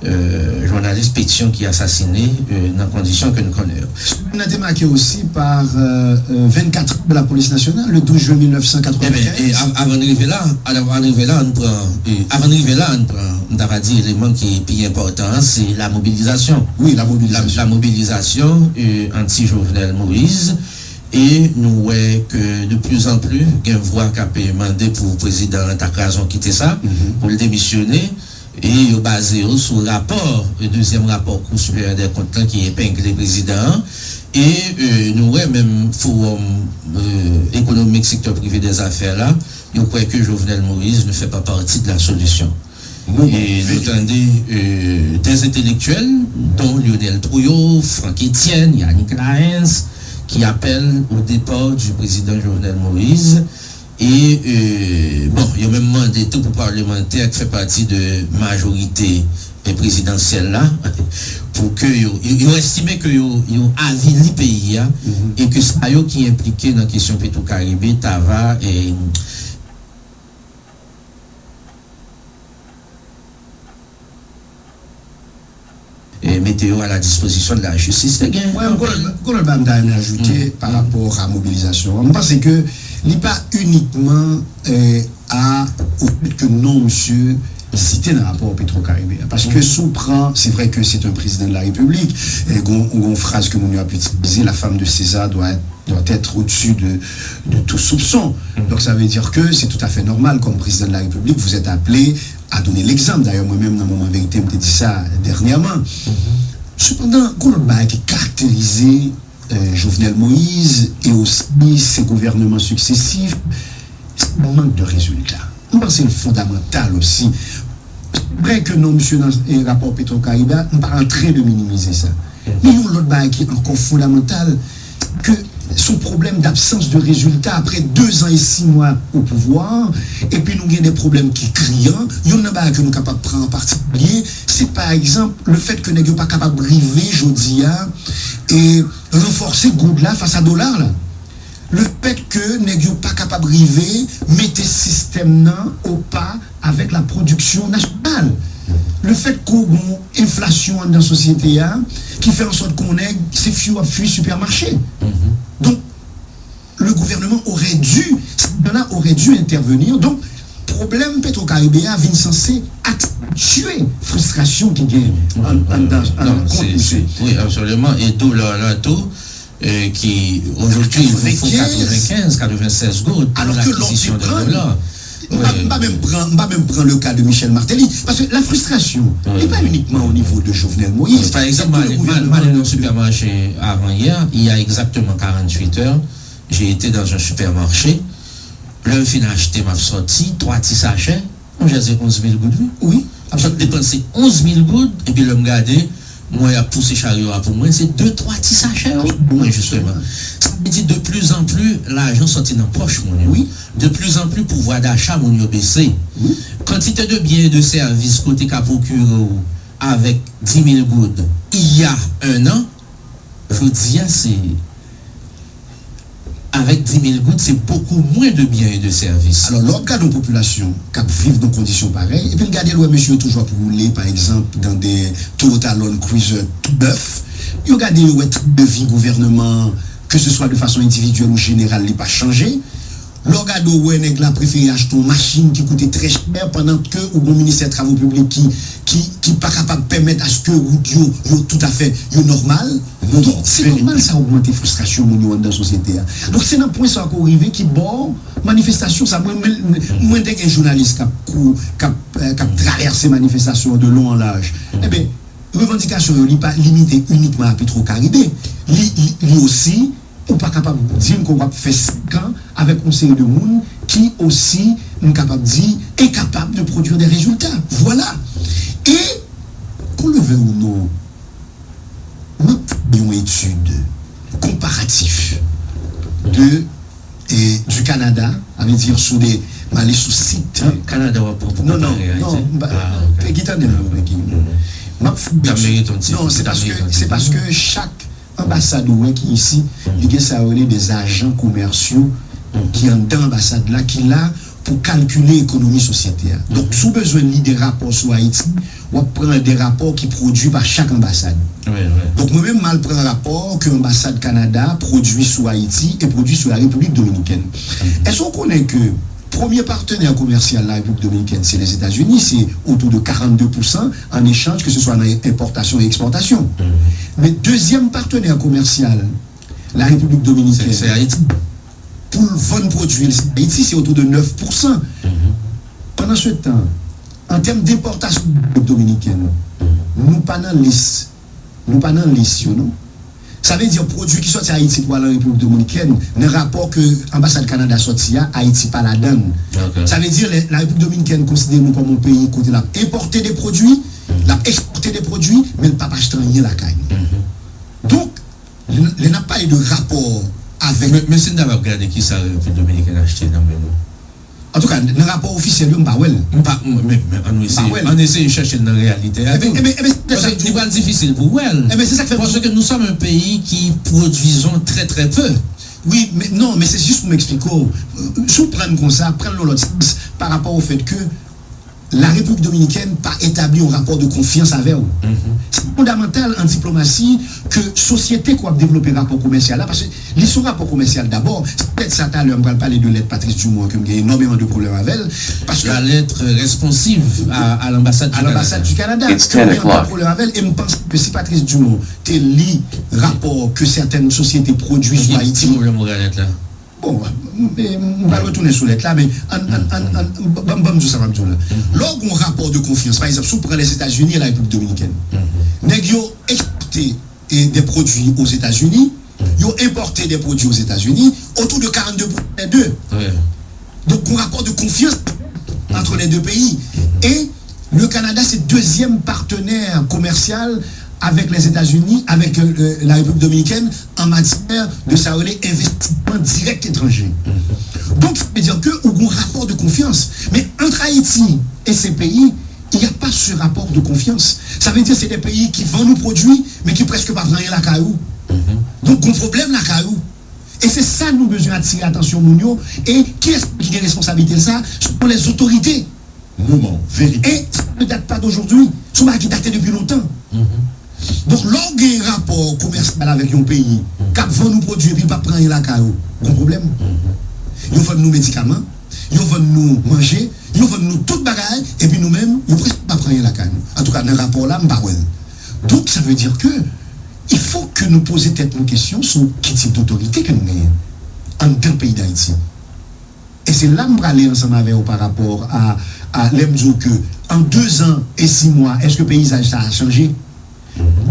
euh, jounalis Pétion ki asasine, euh, nan kondisyon ke n konnen yo. Nan te make osi pa, euh, euh, vingt-quatre heures de la police nationale, le douze juin mil nèf san katrevenkenz. Avan n rive la, avan n rive la, ann pran, euh, avan n rive la, ann pran, m ta va di eleman ki pi enpòtan an, se la mobilizasyon. Wi, la mobilizasyon. La, la mobilizasyon, euh, anti Jovenel Moïse. E nou wè ke de plus en plus gen vwa k ap mande pou prezidan an ta kraze yon kite sa, pou l demisyone. E yo baze yo sou rapò, e dezyèm rapò Kou Siperyè dè Kont lan ki epengle prezidan an. E, e nou wè menm Fowòm, e, Ekonomik Sektè Prive dè Zafè la, yo kwè ke Jovenel Moïse ne fait pas partie de la solution. E nou tande, e, des intellectuels, dont Lionel Trouillot, Franck Etienne, Yannick Laens, qui appellent au départ du président Jovenel Moïse. E, e, bon, yo menm mande tou pou palmantè k fè pati de majorite, e, prezidansyèl la, pou ke yo, yo, yo estime ke yo, yo avili peyi a, e ke sa yo ki enplike nan kesyon Petro Caribe ta va, e, e mete yo a la dispozisyon de la jistis. Te gen... Mwen, yon lòt bagay m ta renmen ajoute pa rapò a mobilizasyon an. M panse ke li pa inikman, e, a, au fait que non, misye site nan rapò Petro Caribe a. Paske si w pran, c'est vrai que c'est un président de la République, e gon, gon fraz ke moun yo ap itilize, la femme de César doit être, doit être au-dessus de, de tout soupçon. Donc ça veut dire que c'est tout à fait normal, comme président de la République, vous êtes appelé à donner l'exemple. D'ailleurs, mwen menm, nan Moman Verite, m te di sa dènyèman. Sepandan, gon lòt bagay ki karakterize, e, Jovenel Moïse e osi se gouvènman siksesif, se mank de rezilta. M panse l fondamantal osi. Vrè ke non misye nan, e, rapò Petro Caribe a, m pa antren de minimize sa. Men yon lòt bagay ki ankò fondamantal, ke se yon pwoblèm d'absence de résultat après deux ans et six mois au pouvoir, epi nou gen de pwoblèm ki kriyan. Youn nan bagay ke nou kapab pran an patikilye, se pa egzanp le fait que nèg yo pa kapab rive jodi a e ranfòse goud la fas a dola la. Le fait que nèg yo pa kapab rive mete sistèm nan o pa avec la production nationale. Le fait que gon enflasyon anndan sosyete a, ki fè an sòt ke yon nèg se fwi w ap fwi sipèmache. Donc, le gouvernement aurait dû, ces gens-là auraient dû intervenir. Donc, pwoblèm Petro Caribe a vin sanse aksantyé fristrasyon ki gen anndan kont misye. Wi, absoliman. E dola la tou, e, ki aujourd'hui il vous faut quatre-vingt-quinze, quatre-vingt-seize goud pour l'acquisition de dollars. M pa, m pa menm pran, m pa menm pran le cas de Michel Martelly, paske la frustration, li pa inikman o nivo de Jovenel Moïse. Pa egzanp, m ale, m ale nan sipèmache avan yè, il y a exactement quarante-huit heures, j'ai été dans un supermarché, lè m fin achte, m ap sòti, twa ti sachè, monchè, se onz mil goud, wi. Wi. M sot depanse onz mil goud, epi lè m gade, m wè y ap pouse charyo a pou mwen, se de, twa ti sachè yo pou mwen, jisteman. Sa vle di, de plus en plus, lajan sòti nan pòch moun yo. Wi. De plus en plus, pouvwa dacha moun yo bese. Wi. Kantite de byen e de sèvis ke w te ka pwokire w avèk dis mil goud, il y a un an, jodi a, se Avec dix mille goud, c'est beaucoup moins de biens et de services. Alò, lè w ap gade yon popilasyon k ap viv nan kondisyon parèy, epi l gade l wè mesye yo toujou ap woule, pa egzanp, dans des Toyota Land Cruiser tou nèf, yo gade yo wè trend de vie gouvènman an, ke se swa de fason endividyèl ou jeneral, li pa chanje. Lè w gade w wè nèg la prefere achte yon machin ki koute trè chè, pandan ke ou gon ministè travo piblik ki, ki, ki pa kapab pèmèt aske wout yo, yo toutafè, yo nòmal. Donk, se nòmal sa ogmante fristrasyon moun yo anndan sosyete a. Donk, se nan pwen sa a ke w rive ki bò manifestasyon sa. Mwen, mwen, mwen te gen jounalis k ap kou, k ap, eh, k ap travèse manifestasyon an de long an laj. Ebyen, revandikasyon yo, li pa limite inikman a Petro Caribe. Li, li, li osi, ou pa kapab di m ke w ap fè senk an avèk yon seri de moun ki osi, m kapab di, enkapab de produire des résultats. Vwala. E, qu'on le veuille ou non, m ap fè yon etid konparatif de, e, du Canada, sa vle di sou de, m ale sou sit. Kanada w ap pran pou konpare Ayiti? Non, non, non, Pegi, tande m non, Pegi. M ap fè yon etid. Non, se paske, se paske chak anbasad ou wè ki isi, li gen sa yo rele des agents commerciaux ki anndan anbasad la, ki la pou kalkile ekonomi sosyete a. Donk, si w bezwen li de rapò sou Ayiti, w ap pran de rapò ki pwodui pa chak anbasad. Donk, mwen menm, m al pran rapò ke anbasad Kanada pwodui sou Ayiti e pwodui sou la Repiblik Dominikèn. Èske w konnen ke premye patenè komèsyal la Repiblik Dominikèn, se Lèzetazini, se otou de karannde pousan an echanj, ke se swa nan enpòtasyon e ekspòtasyon. Men dezyèm patenè komèsyal la Repiblik Dominikèn, se Ayiti. Pou l vann pwodui l, se Ayiti, se otou de nèf pousan. Pandan se tan, an tèm denpòtasyon Repiblik Dominikèn, nou pa nan lis, nou pa nan lis yo, non. Sa vle di, pwodui ki sòti Ayiti pou al an Repiblik Dominikèn, nan rapò ke anbasad Kanada sòti a, Ayiti pa ladan l. Sa vle di, lè la Repiblik Dominikèn konsidere nou kòm yon peyi kote l ap enpòte de pwodui, l ap ekspòte de pwodui, men l p ap achte anyen lakay nou. Donk, lè, lè n ap pale de rapò avèk Men, men si n ta va gade ki sa Repiblik Dominikèn achte nan men nou. Antouka, nan rapò ofisyèl yo, m pa wè l. M pa, m, men, men ann eseye, ann eseye chèche l nan reyalite a tou. Paske li pral difisil pou wè l. Paske nous sommes un pays qui produisons très, très peu. Wi, men non, men se jis pou m eksplike w. Si w pran l konsa, pran l nan lòt sans, pa rapò au fait que la Repiblik Dominikèn pa etabli yon rapò de konfyans avè w. Se fondamantal an diplomasi ke sosyete ke w ap devlope rapò komèsyal la, paske li se yon rapò komèsyal dabò. Se petèt sa talè m pral pale de lèt Patrice Dumont an ke m gen enòmeman de pwoblèm avè l, paske La lettre responsive à, à l'ambassade du Canada. Ke m gen anpil pwoblèm avè l, e m panse ke si Patrice Dumont te li rapò ke sètèn sosyete pwodui sou Ayiti. Ki pwoblèm ou gen lèt la? Bon, m, m, m pral retounen sou lèt la, men ann, ann, ann, ann, ban, ban m di w sa m ap di w la. Lè w gen yon rapò de konfyans, pa egzanp, si w pran Lèzetazini e la Repiblik Dominikèn, nèg yo ekspòte, e, de pwodui Ozetazini, yo enpòte de pwodui Ozetazini, otou de karannde pousan lè de. Donk, yon rapò de konfyans ant lè de peyi. E le Canada se dezyèm patenè komèsyal avèk Lèzetazini, avèk, euh, euh, la Repiblik Dominikèn an matyè de sa yo rele envestisman dirèk etranje. Donk, sa vle di ke ou gen yon rapò de konfyans. Men ant Ayiti e se peyi, il n'y a pas ce rapport de confiance. Sa vle di se de peyi ki vann ou pwodui, men ki prèske pa vann anyen lakay ou. Donk, gen yon pwoblèm lakay ou. E se sa nou bezwen atire atansyon moun yo. E kiyès ki gen responsablite l sa? Ce sont les autorités. Moman, verite. E sa ne date pas d'aujourd'hui. Se yon bagay ki date depi lontan. Donk, lè w gen rapò komèsyal avèk yon peyi k ap vann ou pwodui epi l p ap pran anyen lakay ou, gon pwoblèm. Yo vann nou medikaman, yo vann nou manje, yo vann nou tout bagay, epi nou menm, yo prèske p ap pran anyen lakay nou. Antouka, nan rapò la, m pa wè l. Donk, sa vle di ke il faut que nou poze tèt nou kesyon sou ki tip dotorite ke nou genyen anndan peyi Dayiti. E se la m prale ansanm avè w pa rapò a, a lè m di w ke an de zan e sis mwa, èske peyizaj sa a chanje?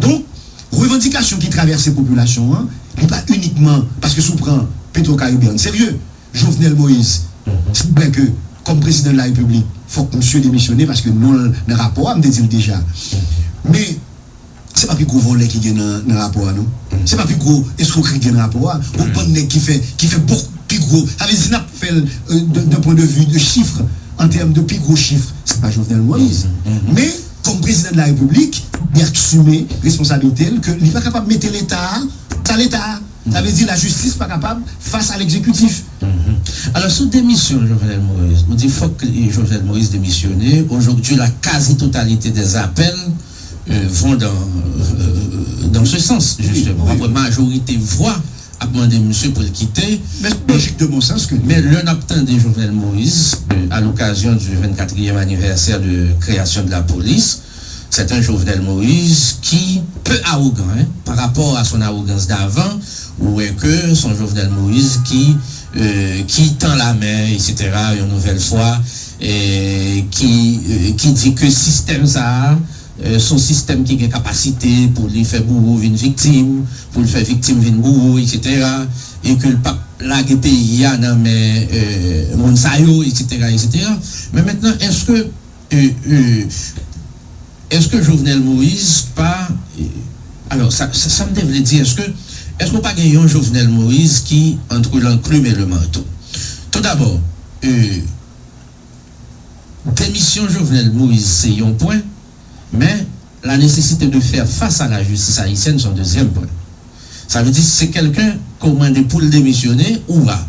Donk, revandikasyon ki travèse popilasyon an, li pa inikman, paske si w pran Petro Caribbean, serye, Jovenel Moïse, se vre ke kòm prezidan de la Repiblik, fòk misye demisyone paske non l nan rapò a, m te di l deja. Men, se pa pi gwo vòlè ki gen nan, nan rapò a, non. Se pa pi gwo eskwokri ki gen nan rapò a. Yon bann nèg ki fè, ki fè bòk pi gwo. Sa vle di, si n ap fè l, euh, de, de pwen de vi de chif, an tèm de pi gwo chif, se pa Jovenel Moïse. Men, kòm prezidan de la Repiblik, li asime responsablite l ke li pa kapab mete Leta a fas a Leta a. Sa vle di lajistis pa kapab fas a legzekitif. Alò, sou demisyon Jovenel Moïse, ou di fòk Jovenel Moïse demisyone. Aujourd'hui, la quasi-totalité des appels, euh, vont dans, euh, dans ce sens, justement. Wi, wi. Apre, majorite vwa ap mande misye pou l kite. Men se lojik de bon sans ke li. Men lè n ap tande Jovenel Moïse, euh, à l'occasion du vingt-quatrième anniversaire de création de la police, c'est un Jovenel Moïse qui, peu arrogant, hein, par rapport à son arrogance d'avant, ou wè ke se yon Jovenel Moïse ki, euh, ki tend la main, et cetera, yon nouvèl fwa, e ki, euh, ki di ke sistèm sa a, euh, se yon sistèm ki gen kapasite pou li fè bouro vin viktim, pou l fè viktim vin bouro, et cetera, e ke l p ap lage peyi a nan men, euh, moun sa yo, et cetera, et cetera. Men mentnan, èske, euh, euh, èske Jovenel Moïse pa, euh, alò, sa, sa, sa m te vle di, èske, èske w pa gen yon Jovenel Moïse ki entre l'enclume et le marteau? Tout d'abord, euh, démission Jovenel Moïse, se yon pwen, men la nécessité de faire face à la justice haïtienne, se yon dezyèm pwen. Sa vle di, si se kèlken ke w mande pou l demisyone, ou a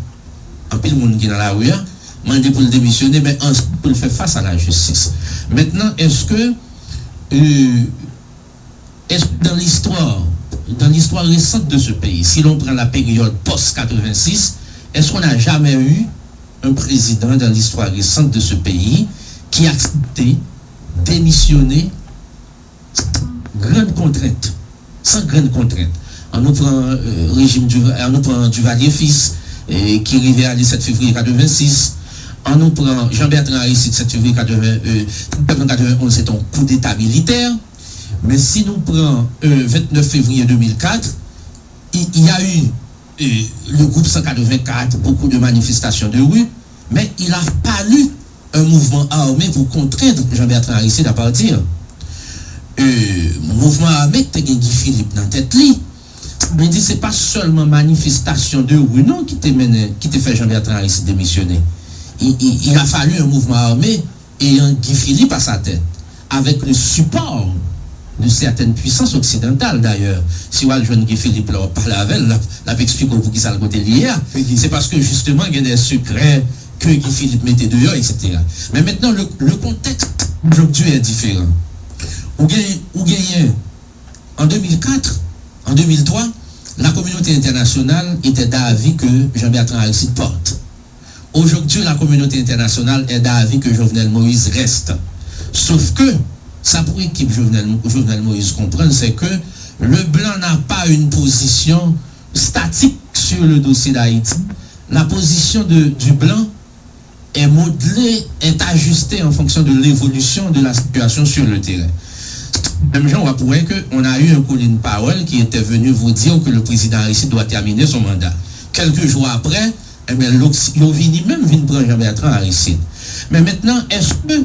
anpil moun ki nan lari a, mande pou l demisyone, men ansanm pou l fè fas a la jistis. Mentnan, èske, euh, èske dans l'histoire, dans l'histoire récente de ce pays, si l'on prend la période post quatre-vingt-six, est-ce qu'on n'a jamais eu un président dans l'histoire récente de ce pays qui acceptait démissionner sans grande contrainte? Sans grande contrainte. Ann nou pran, euh, rejim Duva-, ann nou pran Duvalier Fils, eh, ki rive ale sèt fevriye katrevensis. Ann nou pran Jean Bertrand Aristide, sèt fevriye katreven, euh, septanm katrevenonz, se te yon koudeta militè. Men si nou pran, euh, vennèf fevriye de mil kat, il, il y a eu, euh, le groupe cent quatre-vingt-quatre, beaucoup de manifestations de rue, mais il a fallu un mouvement armé pour contraindre Jean Bertrand Aristide à partir. Euh, mouvman ame ki te gen Guy Philippe nan tèt li, sa vle di se pa sèlman manifestasyon de ri non ki te mennen, ki te fè Jean Bertrand Aristide demisyone. Il, il, il a fallu un mouvement armé ayant Guy Philippe à sa tête, avec le support de certaines puissances occidentales d'ailleurs. Si w al jwenn Guy Philippe la, w ap pale avè l, l ap, l ap eksplike w poukisa l kote l ye a. Se paske jisteman gen de sekrè ke Guy Philippe mete deyò, et cetera. Men mentnan, le, le contexte aujourd'hui est différent. Ou gen, ou genyen, en deux mille quatre, en deux mille trois, la communauté internationale était d'avis que Jean Bertrand Aristide parte. Aujourd'hui, la communauté internationale est d'avis que Jovenel Moïse reste. Sauf que, sa pou ekip Jovenel, Jovenel Moïse konprann, c'est que le blanc n'a pas une position statique sur le dossier d'Haïti. La position de, du blanc est modelée, est ajustée en fonction de l'évolution de la situation sur le terrain. Menm jan w ap wè ke on a eu un Colin Powell qui était venu vous dire que le président Aristide doit terminer son mandat. Quelques jours après, ebyen, Loksi-, yo vini menm vin pran Jean Bertrand Aristide. Men mentnan, èske,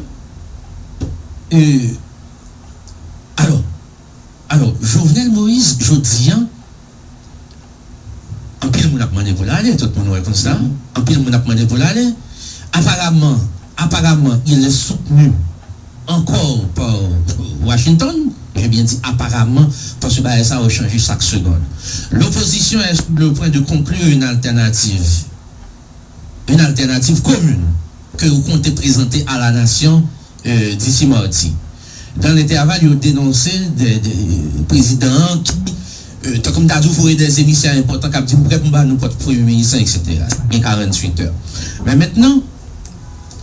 euh, alò, alò, Jovenel Moïse, jodi a, anpil moun ap mande pou l ale, tout moun wè konsa. Anpil moun ap mande pou l ale. Aparaman, aparaman, il est soutenu encore par Washington. J'ai bien dit apparemment, parce que bagay sa yo chanje chak segonn. L'opposition est sur le point de conclure une alternative, une alternative commune que vous comptez présenter à la nation, euh, d'ici mardi. Dans l'intervalle, yo denonse de, de, prezidan an ki, euh, tankou m ta di w, voye des émissaires importants k ap di m prè pou m ba nou pòt premye minis lan, et cetera. Sa gen karanntuit è. Men mentnan,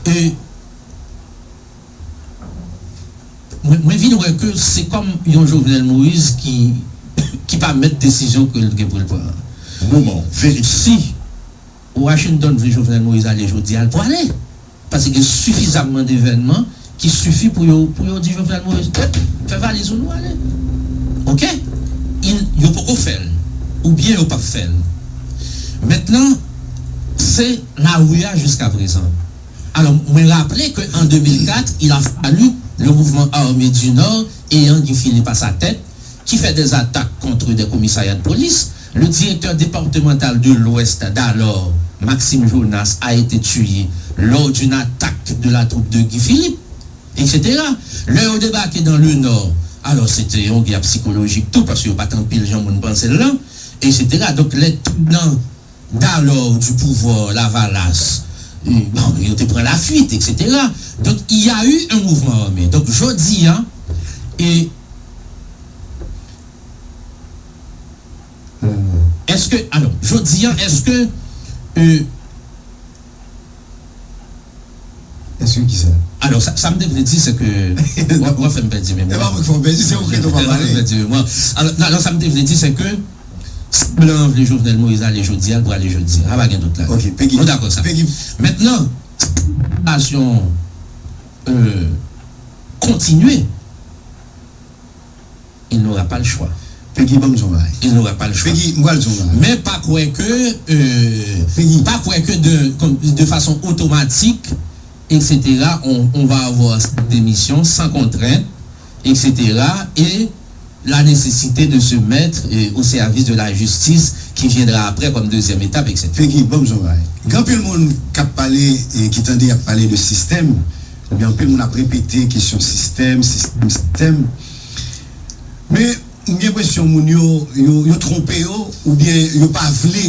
euh, mwen, mwen vin wè ke se kòm yon Jovenel Moïse ki, ki pa mèt desizyon ke l gen pou l pran an. Moman, verite. Si Washington vle Jovenel Moïse ale jodi a, l pwale. Paske gen sifizamman devènman ki sifi pou yo, pou yo di Jovenel Moïse, "Kèt, fè valiz ou, nou ale." Oke? Il, yo poko fè l. Oubyen yo p ap fè l. Mentnan, se lari a jiskaprezan. Alò, mwen raple ke an de mil kat, il a fallu le mouvement armé du Nord, ayant Guy Philippe à sa tête, qui fait des attaques contre des commissariats de police. Le directeur départemental de l'Ouest d'alors, Maxime Jonas, a été tué lors d'une attaque de la troupe de Guy Philippe, et cetera. Lè yo debake dans le Nord, alò, se te yon gè sikolojik tou, paske yo pa t anpil jan moun panse l lan, et cetera. Donk, lè tenants d'alors du pouvoir Lavalas, euh, bon, yo te pran lafuit, et cetera. Donk, il y a eu un mouvement armé. Donk, jodi a, e, èske, alò, jodi a, èske, euh, Èske kisa? Alò, sa, sa m te vle di, se ke, w ap, w ap fè m pèdi memwa. E pa mwen ki fè w pèdi, se ou ki tou pa pale. Pèdi memwa. Alò, nan, nan, sa m te vle di, se ke si blan an vle Jovenel Moïse ale jodi a, l pral ale jodi a. Sa pa gen dout la. Ok, Peggy. Nou dakò sa. Peggy. Mentnan, sitiyasyon, euh, kontinye, il n'aura pas le choix. Peggy, ban m di w yon bagay. Il n'aura pas le choix. Peggy, m pral di w yon bagay. Men pa kwè ke, euh, Peggy, pa kwè ke de, de fason otomatik, et cetera, on, on va avoir cette démission sans contrainte, et cetera, et la nécessité de se mettre, euh, au service de la justice qui viendra après comme deuxième étape, et cetera. Peggy, ban m di w yon bagay. Gen anpil moun k ap pale, e ki tande y ap pale de sistèm, oubyen anpil moun ap repete kesyon sistèm, sistèm, sistèm. Men, m gen enpresyon moun yo, yo, yo twonpe yo, oubyen yo pa vle,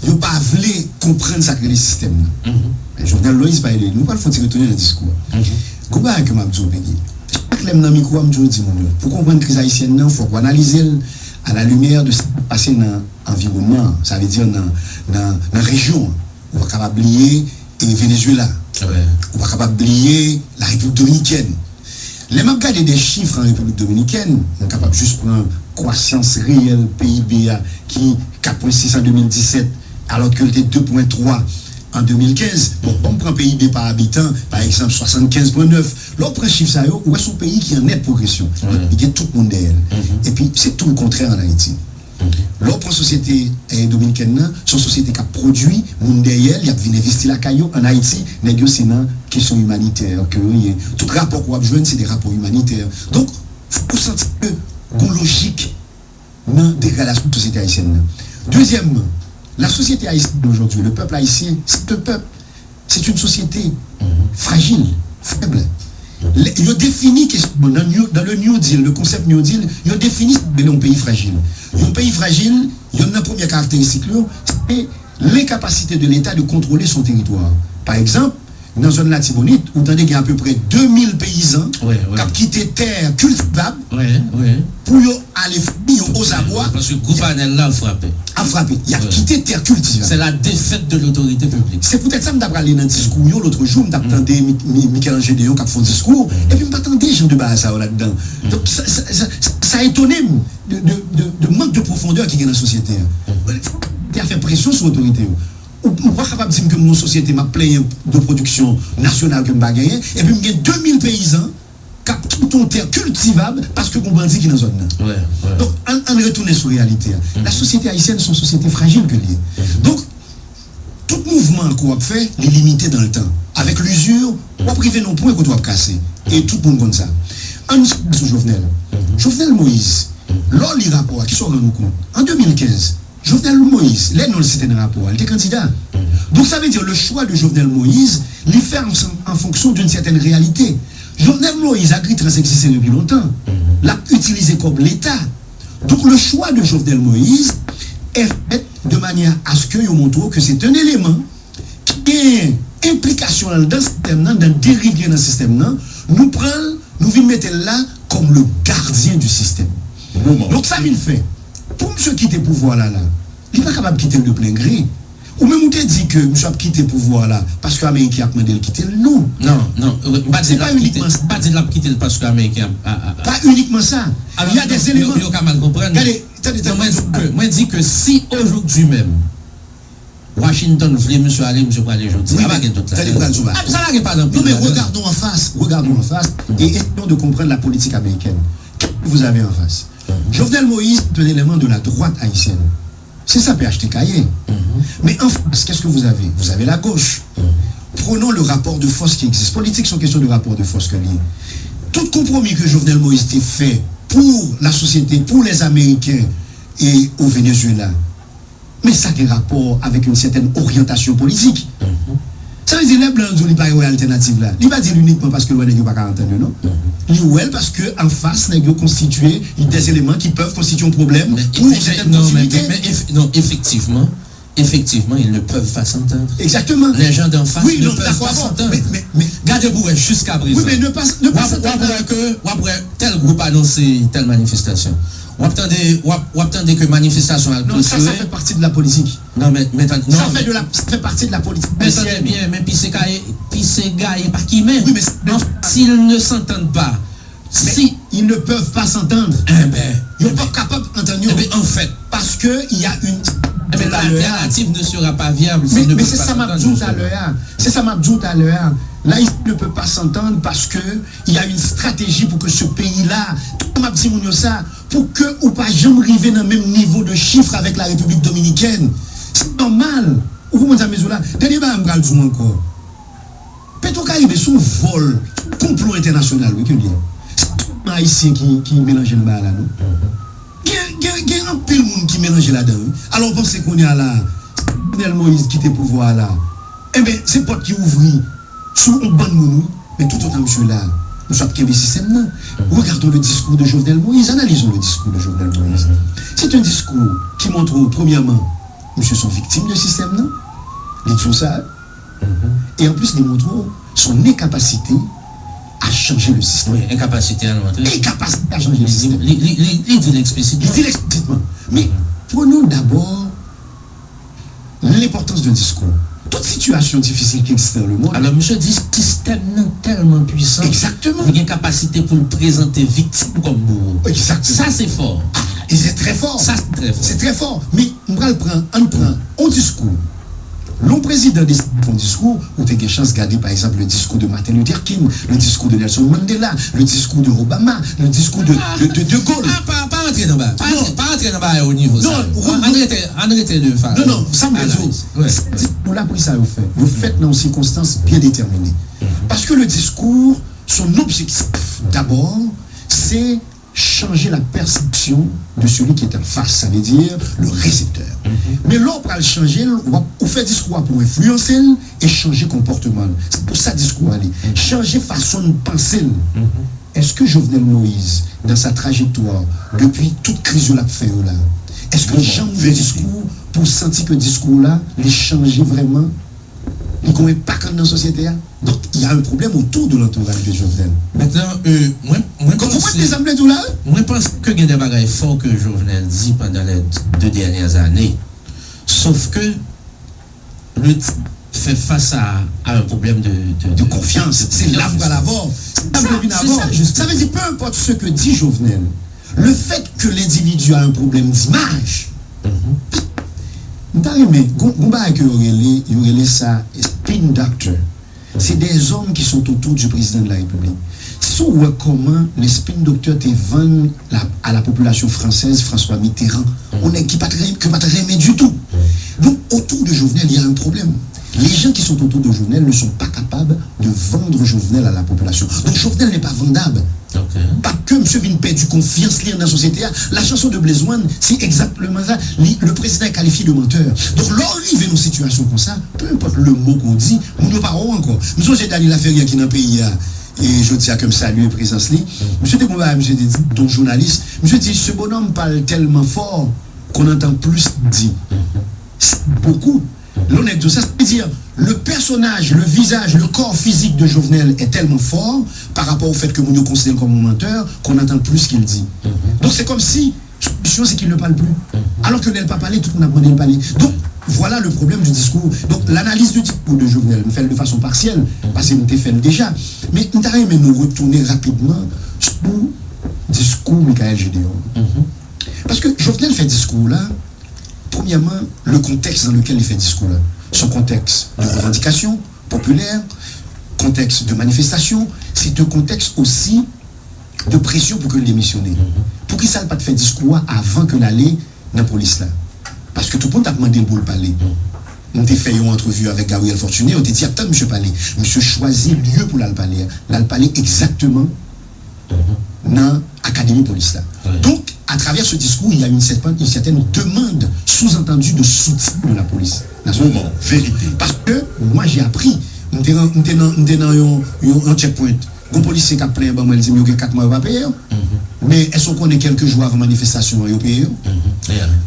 yo pa vle konprann sa k rele sistèm nan. Mhm. Jovenel Moïse pa ede. Nou pral fè yon ti retounen nan diskou a. Gwo bagay ke m ap di w, Peggy. Chak lè m nan mikwo a, m toujou di moun yo, pou konprann kriz ayisyèn nan, fòk w analize l à la lumière de sa k ap pase nan anviwònman an, sa vle di nan, nan, nan rejyon an. Ou pa kapab bliye e Venezuela. Ou pa kapab bliye la Repiblik Dominikèn. Lè m ap gade de chif an Repiblik Dominikèn, mwen kapab jis pran kwasans reyèl P I B a ki kat pwen sis an de mil disèt, alòske l te de pwen twa an de mil kenz. Bon, ban m pran P I B pa abitan, pa egzanp, swasannkenz pwen nèf. Lè w pran chif sa yo, ou wè se yon peyi ki an nèt pwogresyon. Li gen tout moun dèyè l. Epi, se tou le kontrè an Ayiti. Lè w pran sosyete, eh, dominikèn nan, se yon sosyete k ap pwodui, moun dèyè l, y ap vin envesti lakay yo. Ann Ayiti, nèg yo se nan kesyon imanitè ke yo ye. Tout rapò ke w ap jwenn, se de rapò imanitè. Donk, fòk ou santi ke gon lojik nan degradasyon sosyete ayisyèn nan. Dezyèmman, la société haïtienne aujourd'hui, le peuple haïtien, c'est un peuple, c'est une société fragile, faible. Lè- Yo defini kesyon nan New- dans le New Deal, le concept New Deal, yo defini sa ki rele yon peyi frajil. Yon peyi frajil, youn nan premye karakteristik li yo, se lenkapasite de Leta de kontwole son teritwa. Pa egzanp, nan zòn Latibonit, ou tande gen apeprè de mil peyizan k ap kite tè kiltivab pou yo ale fouye yo ozabwa. Paske gwoup Anèl la ap frape. Ap frape. Y ap kite tè kiltivab. C'est la défaite de l'autorité publique. Se poutèt sa m ta prale nan diskou yo lòt jou, m t ap tande Mi- Mi- Michel-Ange Deyon k ap fè yon diskou, epi m pa tande jan de bagay sa yo ladan. Donk, sa, sa, sa, sa etone m de, de, de, de mank de pwofondè ki gen nan sosyete a. Fòk te a fè presyon sou otorite yo. Ou, ou pa kapab di m ke m nan yon sosyete, m ap plenyen de pwodiksyon nasyonal ke m pa genyen, epi m gen de mil peyizan k ap kite yon tè kiltivab paske gon bandi ki nan zòn nan. Donk, ann, ann retounen sou reyalite a. La société haïtienne, se yon sosyete frajil ke l ye. Donk, tout mouvman ke w ap fè, li limite dans le temps. Avec l'usure, w ap rive nan yon pwen kote w ap kase. E tout moun konn sa. Ann chita sou Jovenel. Jovenel Moïse, lè w li rapò a, kisa w rann ou kont? An de mil kenz, Jovenel Moïse, lè non l site nan rapò a, li te kandida. Donk, sa vle di, le choix de Jovenel Moïse, li fè an, an fonksyon d'une certaine réalité. Jovenel Moïse, Agritrans egziste depi lontan. L ap itilize kòb Leta. Donk, le choix de Jovenel Moïse est fait de manière à ce que yo montre w ke se te yon eleman ki gen enplikasyon anndan sistèm nan, nan deriv gen nan sistèm nan, nou pran l, nou vin mete l la comme le gardien du système. Donk, sa vin fè, pou misye kite pouvwa la, la, li pa kapab kite l de plen gre. Ou menm ou te di ke misye ap kite pouvwa la paske Ameriken ap mande l kite l, non. Non, non, m pa di l ap kite, m pa di l ap kite l paske Ameriken ap, a, a, a. Pa inikman sa. Il y a des éléments. Yo, yo ka mal konprann. Gade, tande, tande. Non, mwen di ke, mwen di ke si aujourd'hui menm, Washington vle misye ale, misye prale jodi a. Pa gen dout la. Tande, pral sou ba. Ah, sa pa gen pa nan pil. Non, mais regardons en face, regardons en face et essayons de comprendre la politique américaine. Qu'est-ce que vous avez en face? Jovenel Moïse est un élément de la droite haïtienne. C'est ça, P H T K ye. Mais en face, qu'est-ce que vous avez? Vous avez la gauche. Prenons le rapport de force qui existe. Politique, c'est une question de rapport de force ke l ye. Tout konpwomi ke Jovenel Moïse te fè pour la société, pour les Américains et au Venezuela, men sa gen rapò avèk yon sètèn oryantasyon politik. Sa vle di, lè blan yo di w li pa wè altènativ la, li pa di l inikman paske l wè nèg yo pa ka antann yo, non. Li wè l paske anfas, nèg yo konstitye des éléments qui peuvent constituer un problème pour une certaine continuité. Non, efektivman, efektivman, ils ne peuvent pas s'entendre. Exactement. Les gens d'en face ne peuvent pas s'entendre. Gade pou wè jiska prezan. Oui, mais ne pas, ne pas s'entendre. W ap wè ke, w ap wè tèl gwoup anonse tèl manifestasyon. W ap tande, w ap, w ap tande ke manifestasyon al klotire. Non, sa, sa fè pati de la politik. Non, men, men tande, non, sa fè de la, sa fè pati de la politik. Men tande byen, men pise gaye, pise gaye pa kimen. Oui, mais, mais s'ils ne s'entendent pas, si ils ne peuvent pas s'entendre. Enben, yo p ap kapab antann yo. Enben, anfèt, parce que il y a une, enben, l'alternative ne sera pas viable s'ils ne peuvent pas s'entendre. Mais, mais c'est ça m ap di w talè a. C'est ça m ap di w talè a. L'Haïti ne peut pas s'entendre parce que il y a une stratégie pour que ce pays-là, tout m ap di moun yo sa, pou ke ou pa janm rive nan menm nivo de chif avèk la Repiblik Dominikèn. Se nòmal. Ou konprann sa m di w la? Dènye bagay m pral di w ankò. Petwokaribe se yon vòl, se yon konplo entènasyonal, wi, ke l ye. Se pa sèlman Ayisyen ki, ki melanje nan bagay la, non. Gen, gen, gen anpil moun ki melanje ladan, wi. Alò, w panse kounye a la, Jovenel Moïse kite pouvwa a la, enben, se pòt ki ouvri sou yon bann moun, wi. Men toutotan misye la, misye ap kenbe sistèm nan. Regardons le discours de Jovenel Moïse, analysons le discours de Jovenel Moïse. C'est un discours qui montre, premièrement, misye se yon viktim de sistèm nan. Li di w sa, E anplis, li montre w son enkapasite a chanje le sistèm. Wi, enkapasite a l montre. Enkapasite a chanje le sistèm. Li di l eksplisit. Li di l eksplisit. Men, prenons d'abord l'importance d'un discours. Tout sitiyasyon difisil ki egziste nan lemonn. Alò, misye di sistèm nan tèlman pwisan. Exactement. Li gen kapasite pou l prezante viktim kòm bouro. Exactement. Sa se fò. E se trè fò. Sa se trè fò. Se trè fò. Men, m pral pran, ann pran yon diskou. Lè yon prezidan deside fè yon diskou, ou te gen chans gade, pa egzanp, le diskou de Martin Luther King, le diskou de Nelson Mandela, le diskou de Obama, le diskou de, de, de, de Gaulle. Ah, pa, pa antre nan bagay. Pa, pa antre nan bagay o nivo sa. Non, Ann rete, ann rete de fa. Non, non, sa m vle di w, se diskou la, pou sa yo fèt. Yo fèt nan yon sikonstans byen detèmine. Paske le diskou, son objektif, dabò, se chanje la pèsepsyon de celui qui est en face, sa vle di le reseptè. Men lè w pral chanje l, w ap, ou fè diskou a pou enfliyanse l e chanje konpòtman l. Se pou sa diskou a li. Chanje fason n panse l. Èske Jovenel Moïse, dans sa trajectoire, depi tout kriz yo l ap fè yo la, èske l janm fè diskou pou w santi ke diskou w la, li chanje vrèman? Li gen yon enpak anndan sosyete a? Donk, il y a un problème autour de l'entourage de Jovenel. Maintenant, euh, mwen, mwen Konprann panse, de sa m vle di w la, wi? Mwen panse ke gen de bagay fò ke Jovenel di pandan les deux dernières années. Sof ke le ti fè fas a, a un problème de, de, De konfyans. Se la pou pral avò. Se la pou vin avò. Sa vle di, peu importe ce que dit Jovenel, le fait que l'individu a un problème d'image, m ta renmen, gon, gon bagay ke yo rele, yo rele sa spin doctor. C'est des hommes qui sont autour du président de la République. Si w wè kòman le spin doctor te vann la, à la population française François Mitterrand, yon nèg ki pa t ren-, ke pa t renmen ditou. Donc, autour de Jovenel, il y a un problème. Les gens qui sont autour de Jovenel ne sont pas capables de vendre Jovenel à la population. Donc, Jovenel n'est pas vendable. Paske misye vin pèdi konfyans li anndan sosyete a. La chanson de Blaze One, se egzakteman sa. Li, le président est qualifié de menteur. Donk, lè w rive nan sitiyasyon konsa, peu importe le mot qu'on dit, moun yo pa wè w ankò. M sonje Dany Laferrière ki nan peyi a, e jodi a ke m salye prezans li. Misye te gon bagay, misye te di, yon jounalis, misye di, ce bonhomme parle tellement fort qu'on entend plus qu'il dit. C'est beaucoup. Lè yon nèg di w sa, sa vle di, le personnage, le visage, le corps physique de Jovenel est tellement fort par rapport au fait que moun yo konsidere l kòm yon menteur qu'on entend plus qu'il dit. Donc c'est comme si solution c'est qu'il ne parle plus. Alors que lè l pa pale, tout moun ap mande l pale. Donc voilà le problème du discours. Donc l'analyse du discours de Jovenel, m fè l de fason pasyèl, paske m te fè l deja. Men m ta renmen nou retounen rapidman sou diskou Michaël Gédéon. Paske Jovenel fè diskou la, premyèman, le contexte dans lequel li fè diskou la. Se yon kontèks de revandikasyon popilè, kontèks de manifestasyon, se te yon kontèks osi de presyon pou ke l demisyonnen. Poukisa l pa t fè diskou a avan ke l ale nan polis la? Paske tout moun t ap mande l pou l pale. M te fè yon antrevi avèk Gabriel Fortuné, yo te di ap tann misye pale. Misye chwazi lye pou l al pale a. L al pale egzakteman nan akademi polis la. Donk, à travers ce discours, il y a une certaine, une certaine demande sous-entendue de soutien de la police nationale. Parce que moi, j'ai appris, m te nan, m te nan, m te nan yon, yon, yon checkpoint. Gon polisye k ap plenyen ban mwen, li di m yo gen kat mwa yo pa peye yo. Men èske w konnen kèlke jou avan manifestasyon an, yo peye yo?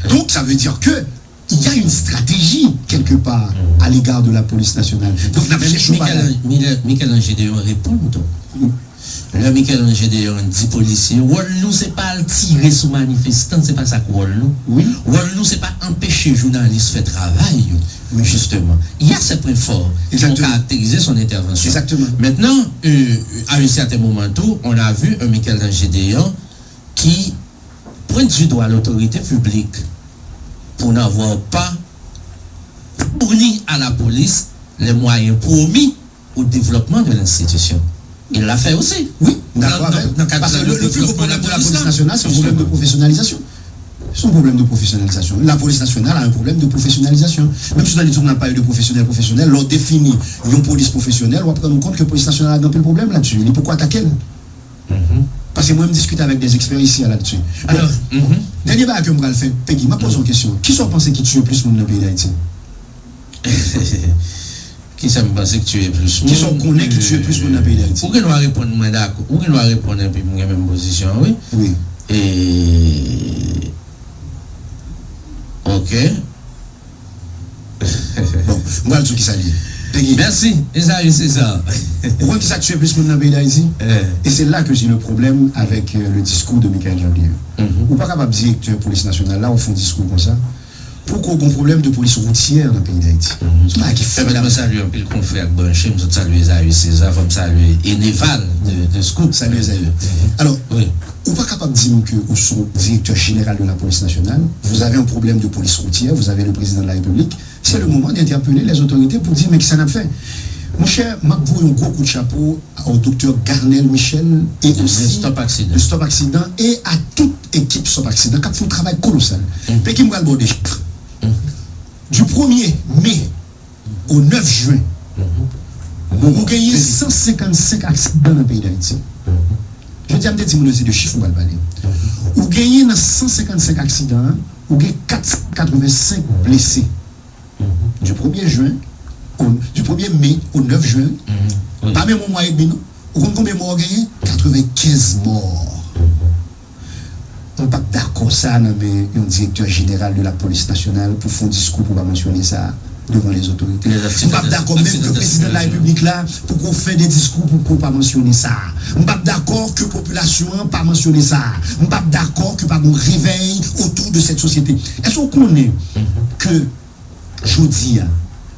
Donk, sa vle di ke il y a une stratégie quelque part à l'égard de la police nationale. Donk n ap chèche yon bagay. Michel-Ange Gédéon reponn tou. Lè Michel-Ange Gédéon di polisye, wòl nou se pa al tire sou manifestan, se pa sa k wòl nou. Wòl nou se pa anpeche jounalis fè travay yo, jisteman. Il y a ces points forts ki vont caractériser son intervention. Maintenant, euh, à un certain moment tou, on a vu un Michel-Ange Gédéon qui pointe du doigt l'autorité publique pour n'avoir pas fourni à la police les moyens promis au développement de l'institution. Il l'a fait aussi. Wi, m dakò avè w. Paske le, le plus gros problème de la police nationale, c'est un problème de professionnalisation. C'est un problème de professionnalisation. La police nationale a un problème de professionnalisation. Menm si nan listwa n ap pale de profesyonèl, profesyonèl, lè w defini yon polis pwofesyonèl, w ap rann ou kont ke polis nasyonal la gen anpil pwoblèm la-dessus. Li poko atake l. Paske mwen, m diskite avèk des experts ici là-dessus. Bon, dènye bagay ke m pral fè, Peggy, m ap poze w yon kesyon. Kisa w panse ki tiye plis moun nan peyi Dayiti? Kisa m panse ki tiye plis moun? Kisa w konnen ki tiye plis moun nan peyi Dayiti? Ou gen dwa reponn mwen dakò. Ou gen dwa reponn epi m gen menm pozisyon an, wi. Wi. E. Ok. Bon, m pral di w kisa l ye. Mèsi, Esaü César. Ou konn ki sa k tiye plis moun nan peyi Dayiti? E se la ke j'ai le problème avec euh, le discours de Michaël Jean Guerrier. Ou pa kapab direktè polis nasyonal la, ou fè yon diskou konsa. Pou ko gon pwoblèm de polis woutyè nan peyi Dayiti. Se pa ki fè. Pèmèt mwen salye anpil konfrè ak branche m, sot salye Esaü César, fò m salye Eneval de, de Scoop. Salye Esaü. Alò, ou pa kapab di m ke ou se direktè jeneral de la police nationale, vous avez un problème de police routière, vous avez le président de la République, c'est le moment d'interpeller les autorités pour dire men kisa n ap fè. Monchè, m ap voye yon gwo kout chapo au docteur Garnel Michel et aussi de Stop Accident et à toute équipe Stop Accident k ap fè yon travay kolosal. Peki m pral ba w de chif. Du premier mai au neuf juin, ou genyen cent cinquante-cinq aksidan nan peyi Dayiti. Jodi a m te di moun yo se de chif m pral pale. Ou genyen nan cent cinquante-cinq aksidan an, ou gen quatre cent quatre-vingt-cinq blese. Du premier juin, au, du premier mai au neuf juin, pa menm yon mwa edmi non. Ou konn konbyen mò w genyen? Quatre-vingt-quinze mò. M p ap dakò sa nan men yon direktè jeneral de la polis nasyonal pou fè yon diskou pou pa mansyone sa devan les autorités. M p ap dakò menm ke prezidan de la repiblik la pou ko fè de diskou pou ko pa mansyone sa. M p ap dakò ke popilasyon an pa mansyone sa. M p ap dakò ke pa gon revèy otou de cette société. Èske w konnen ke jodi a,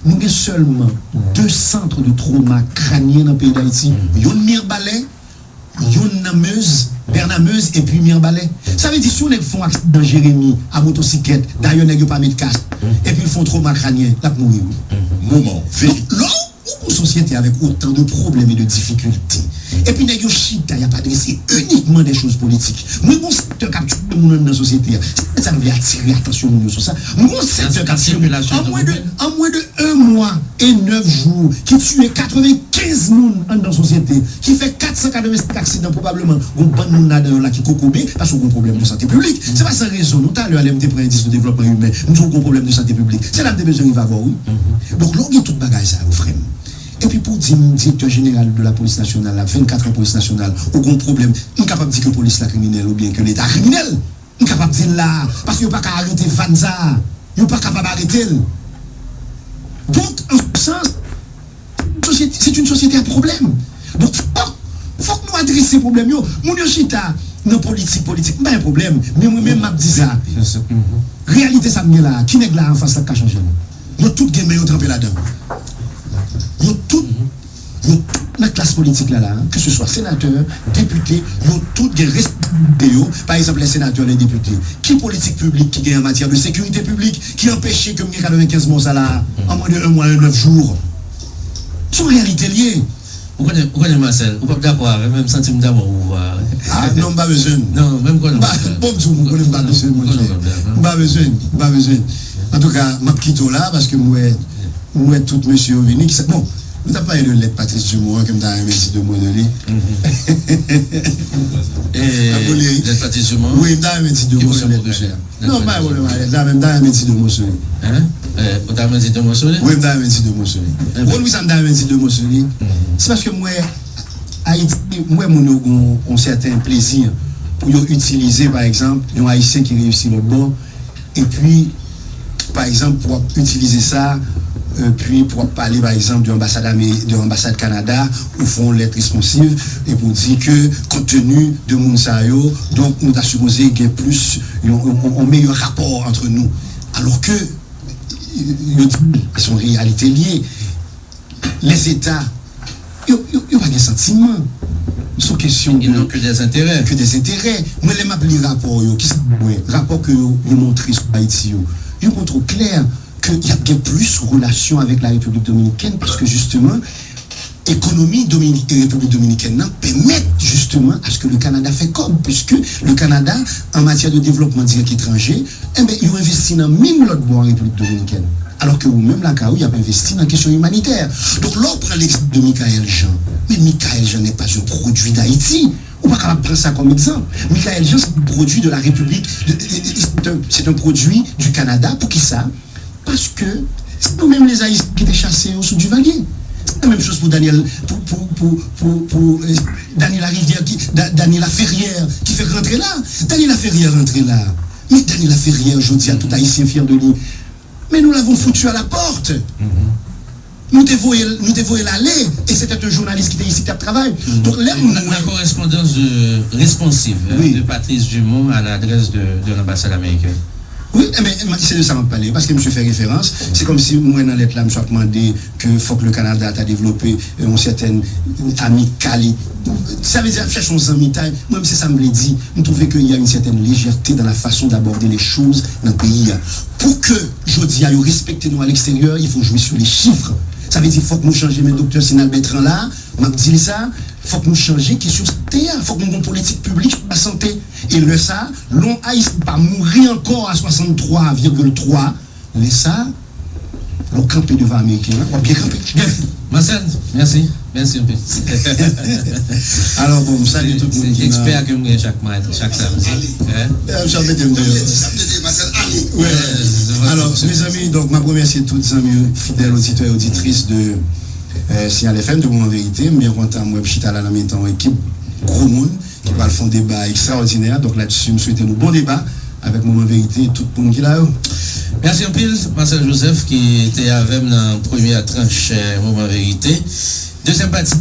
nou gen sèlman de centres de trauma crânien nan peyi Dayiti. Yonn Mirebalais, yonn nan Meuse, Bernard Meuse, epi Mirebalais. Sa vle di, si yon nèg fè yon aksidan Jeremi a motosiklèt, dayè nèg yo pa met kask, epi l fè yon trauma crânien, l ap mouri, wi. Moman, vini. Donk, lè w, ou gon sosyete avèk otan de pwoblèm e de difikilte, epi nèg yo chita, y ap adrese inikman de choz politik. Mwen gon sektè k ap tiye moun anndan sosyete a. Se sa m vle atire atansyon moun yo sou sa. Mwen gon sektè k ap tiye moun. An mwen de, an mwen de un mois et neuf jours, ki tiye katrevenkenz moun anndan sosyete, ki fè kat san katrevensenk aksidan, pwobableman, gon bann moun ladan yo la ki kokobe, paske gon pwoblèm de sante piblik. Se pa san rezon, non, talè a, lè m te pran endis de devlopman imen, m di w gon pwoblèm de sante piblik. Se la m te bezwen rive avè w, wi. Donk, lè w gen tout bagay sa yo, frè m, epi pou w di m, direktè jeneral de la polis nasyonal la, vennkat an polis nasyonal, ou gon pwoblèm, m kapab di ke polis la kriminèl oubyen ke Leta kriminèl. M kapab di l la a, paske yo pa ka arete Vanzar. Yo pa kapab arete l. Donk, an se sans, sosyete, c'est une société à problème. Donk, fòk, fòk nou adrese pwoblèm yo. Moun yo chita nan politik, politik. M pa gen pwoblèm, men mwen menm m ap di sa. Reyalite sa m gen la a, ki nèg la anfas la k ka chanje l? Yo tout gen men yo tranpe ladan. Yo tout, yo tout nan klas politik la la, ke se swa senatè, depite, yo tout gen responsabilite yo. Pa egzanp, les sénateurs, les députés. Ki politik piblik ki gen an matyè de sekirite piblik ki anpeche ke m gen katrevenkenz mò sa la a, an mwen de un mois et neuf jours? Se yon reyalite l ye. Ou konnen, ou konnen Marcel, ou p ap dakò avè m, men m santi m dakò pou ou a. Ah, non, m pa bezwen. Non, men m konnen w p ap dakò. Bon, m di w, m konnen m pa bezwen, monchè. M pa bezwen, m pa bezwen. Antouka, m ap kite w la, paske m wè, m wè tout mesye yo vini. Ki sa, bon, nou t ap pale de lèt Patrice Dumont an, ke m ta renmen di de mo de li. Lèt Patrice Dumont? Wi, m ta renmen di de mo de lèt misye a. Non, pa yon pwoblèm, Alex. La menm, m ta renmen di de mo sou li. Hein? Eh, ou ta renmen di de mo sou li? Wi, m ta renmen di de mo sou li. Ou konn poukisa m ta renmen di de mo sou li? Se paske m wè Ayiti, m wè moun yo gon yon sèten plezi pou yo itilize, pa egzanp, yon Ayisyen ki reyisi lòt bò, epi, pa egzanp, pou w ap itilize sa, epi pou w ap pale, pa egzanp, de anbasad Ame-, de anbasad Kanada, ou fè yon lèt responsiv, epi w di ke, kont tenu de moun sa yo, donk, nou ta sipoze gen plis yon, yon, yon, yon meyè rapò ant nou. Alò ke, yo di, se yon reyalite l ye. Lèzeta, yo, yo, yo pa gen santiman. Se yon kesyon de, ils n'ont que des intérêts. Que des intérêts. Mwen, lè m ap li rapò yo, kisa m wè? Rapò ke yo, yo montre sou Ayiti yo, yo montre w klè ke y ap gen plis relasyon avèk la Repiblik Dominikèn, paske jisteman, ekonomi Domini-, Repiblik Dominikèn nan pèmèt jisteman aske le Kanada fè kòb, piske le Kanada, an matyè de devlopman dirèk etranje, enben, yo envesti nan min lòt bò an Repiblik Dominikèn. Alò ke ou menm lakay ou, y ap envesti nan kesyon imanitè. Donk, lè w pran legzanp de Michaël Jean, men Michaël Jean n'est pas un produit d'Haïti. Ou pa kapab pran sa kòm egzanp. Michaël Jean, c'est un produit de la République, de, de, de, c'est un, c'est un produit du Canada. Poukisa? Paske se nou menm les Haïtiens ki te chase yo sou Duvalier. Se la menm choz pou Daniel, pou, pou, pou, pou, pou, eh, Dany Larivière ki, Da-, Dany Laferrière ki fèk rantre la. Dany Laferrière rantre la. Men Dany Laferrière, jodi a, tout Ayisyen fyè de li. Men nous l'avons foutu à la porte. Nou te voye l, nou te voye l ale, e se te yon jounalis ki te isit k ap travay. Donk, lè m wè. La correspondance de, responsive, hein, de Patrice Dumont à l'adresse de, de l'ambassade américaine. Wi, enben, se de sa m ap pale, paske misye fè referans. Se kòmsi m wè nan lèt la, misye ap mande ke fòk le Canada ta devlope yon sètèn amikali, sa vle di ap chèche yon zanmitay. Mwen, se sa m vle di. M twouve ke y a une certaine légèreté dans la façon d'aborder les choses nan peyi a. Pou ke jodi a yo respekte nou à l'extérieur, il faut jouer sur les chiffres. Sa vle di fòk nou chanje men Doktè Sinal Bertrand la, m ap di l sa, fòk nou chanje kesyon sante a, fòk nou gen yon politik piblik sou lasante. E lè sa, lè yon Ayisyen pa mouri ankò a swasanntwa virgil twa, lè sa, lè w kanpe devan Ameriken an, w ap byen kanpe. Marcel, mèsi. Mèsi anpil. Alò, bon, m salye tout moun ki nan. Ekspè ke m gen chak madi, chak samdi. Hein? Eh, m ap mete m deyò. Wi. Alò, mezanmi, donk, m ap remèsye tout zanmi fidèl oditè e oditris de eh, Signal F M, de Moman Verite. M byen kontan, m wè m chita la nan mitan yon ekip gwo moun ki pral fè yon deba ekstraòdinè. Donk, ladsi, m swete nou bon deba avèk Moman Verite e tout moun ki la yo. Mèsi anpil, Marcel Joseph, ki te avè m nan premyè tranch, eh, Moman Verite. Dezyèm pati,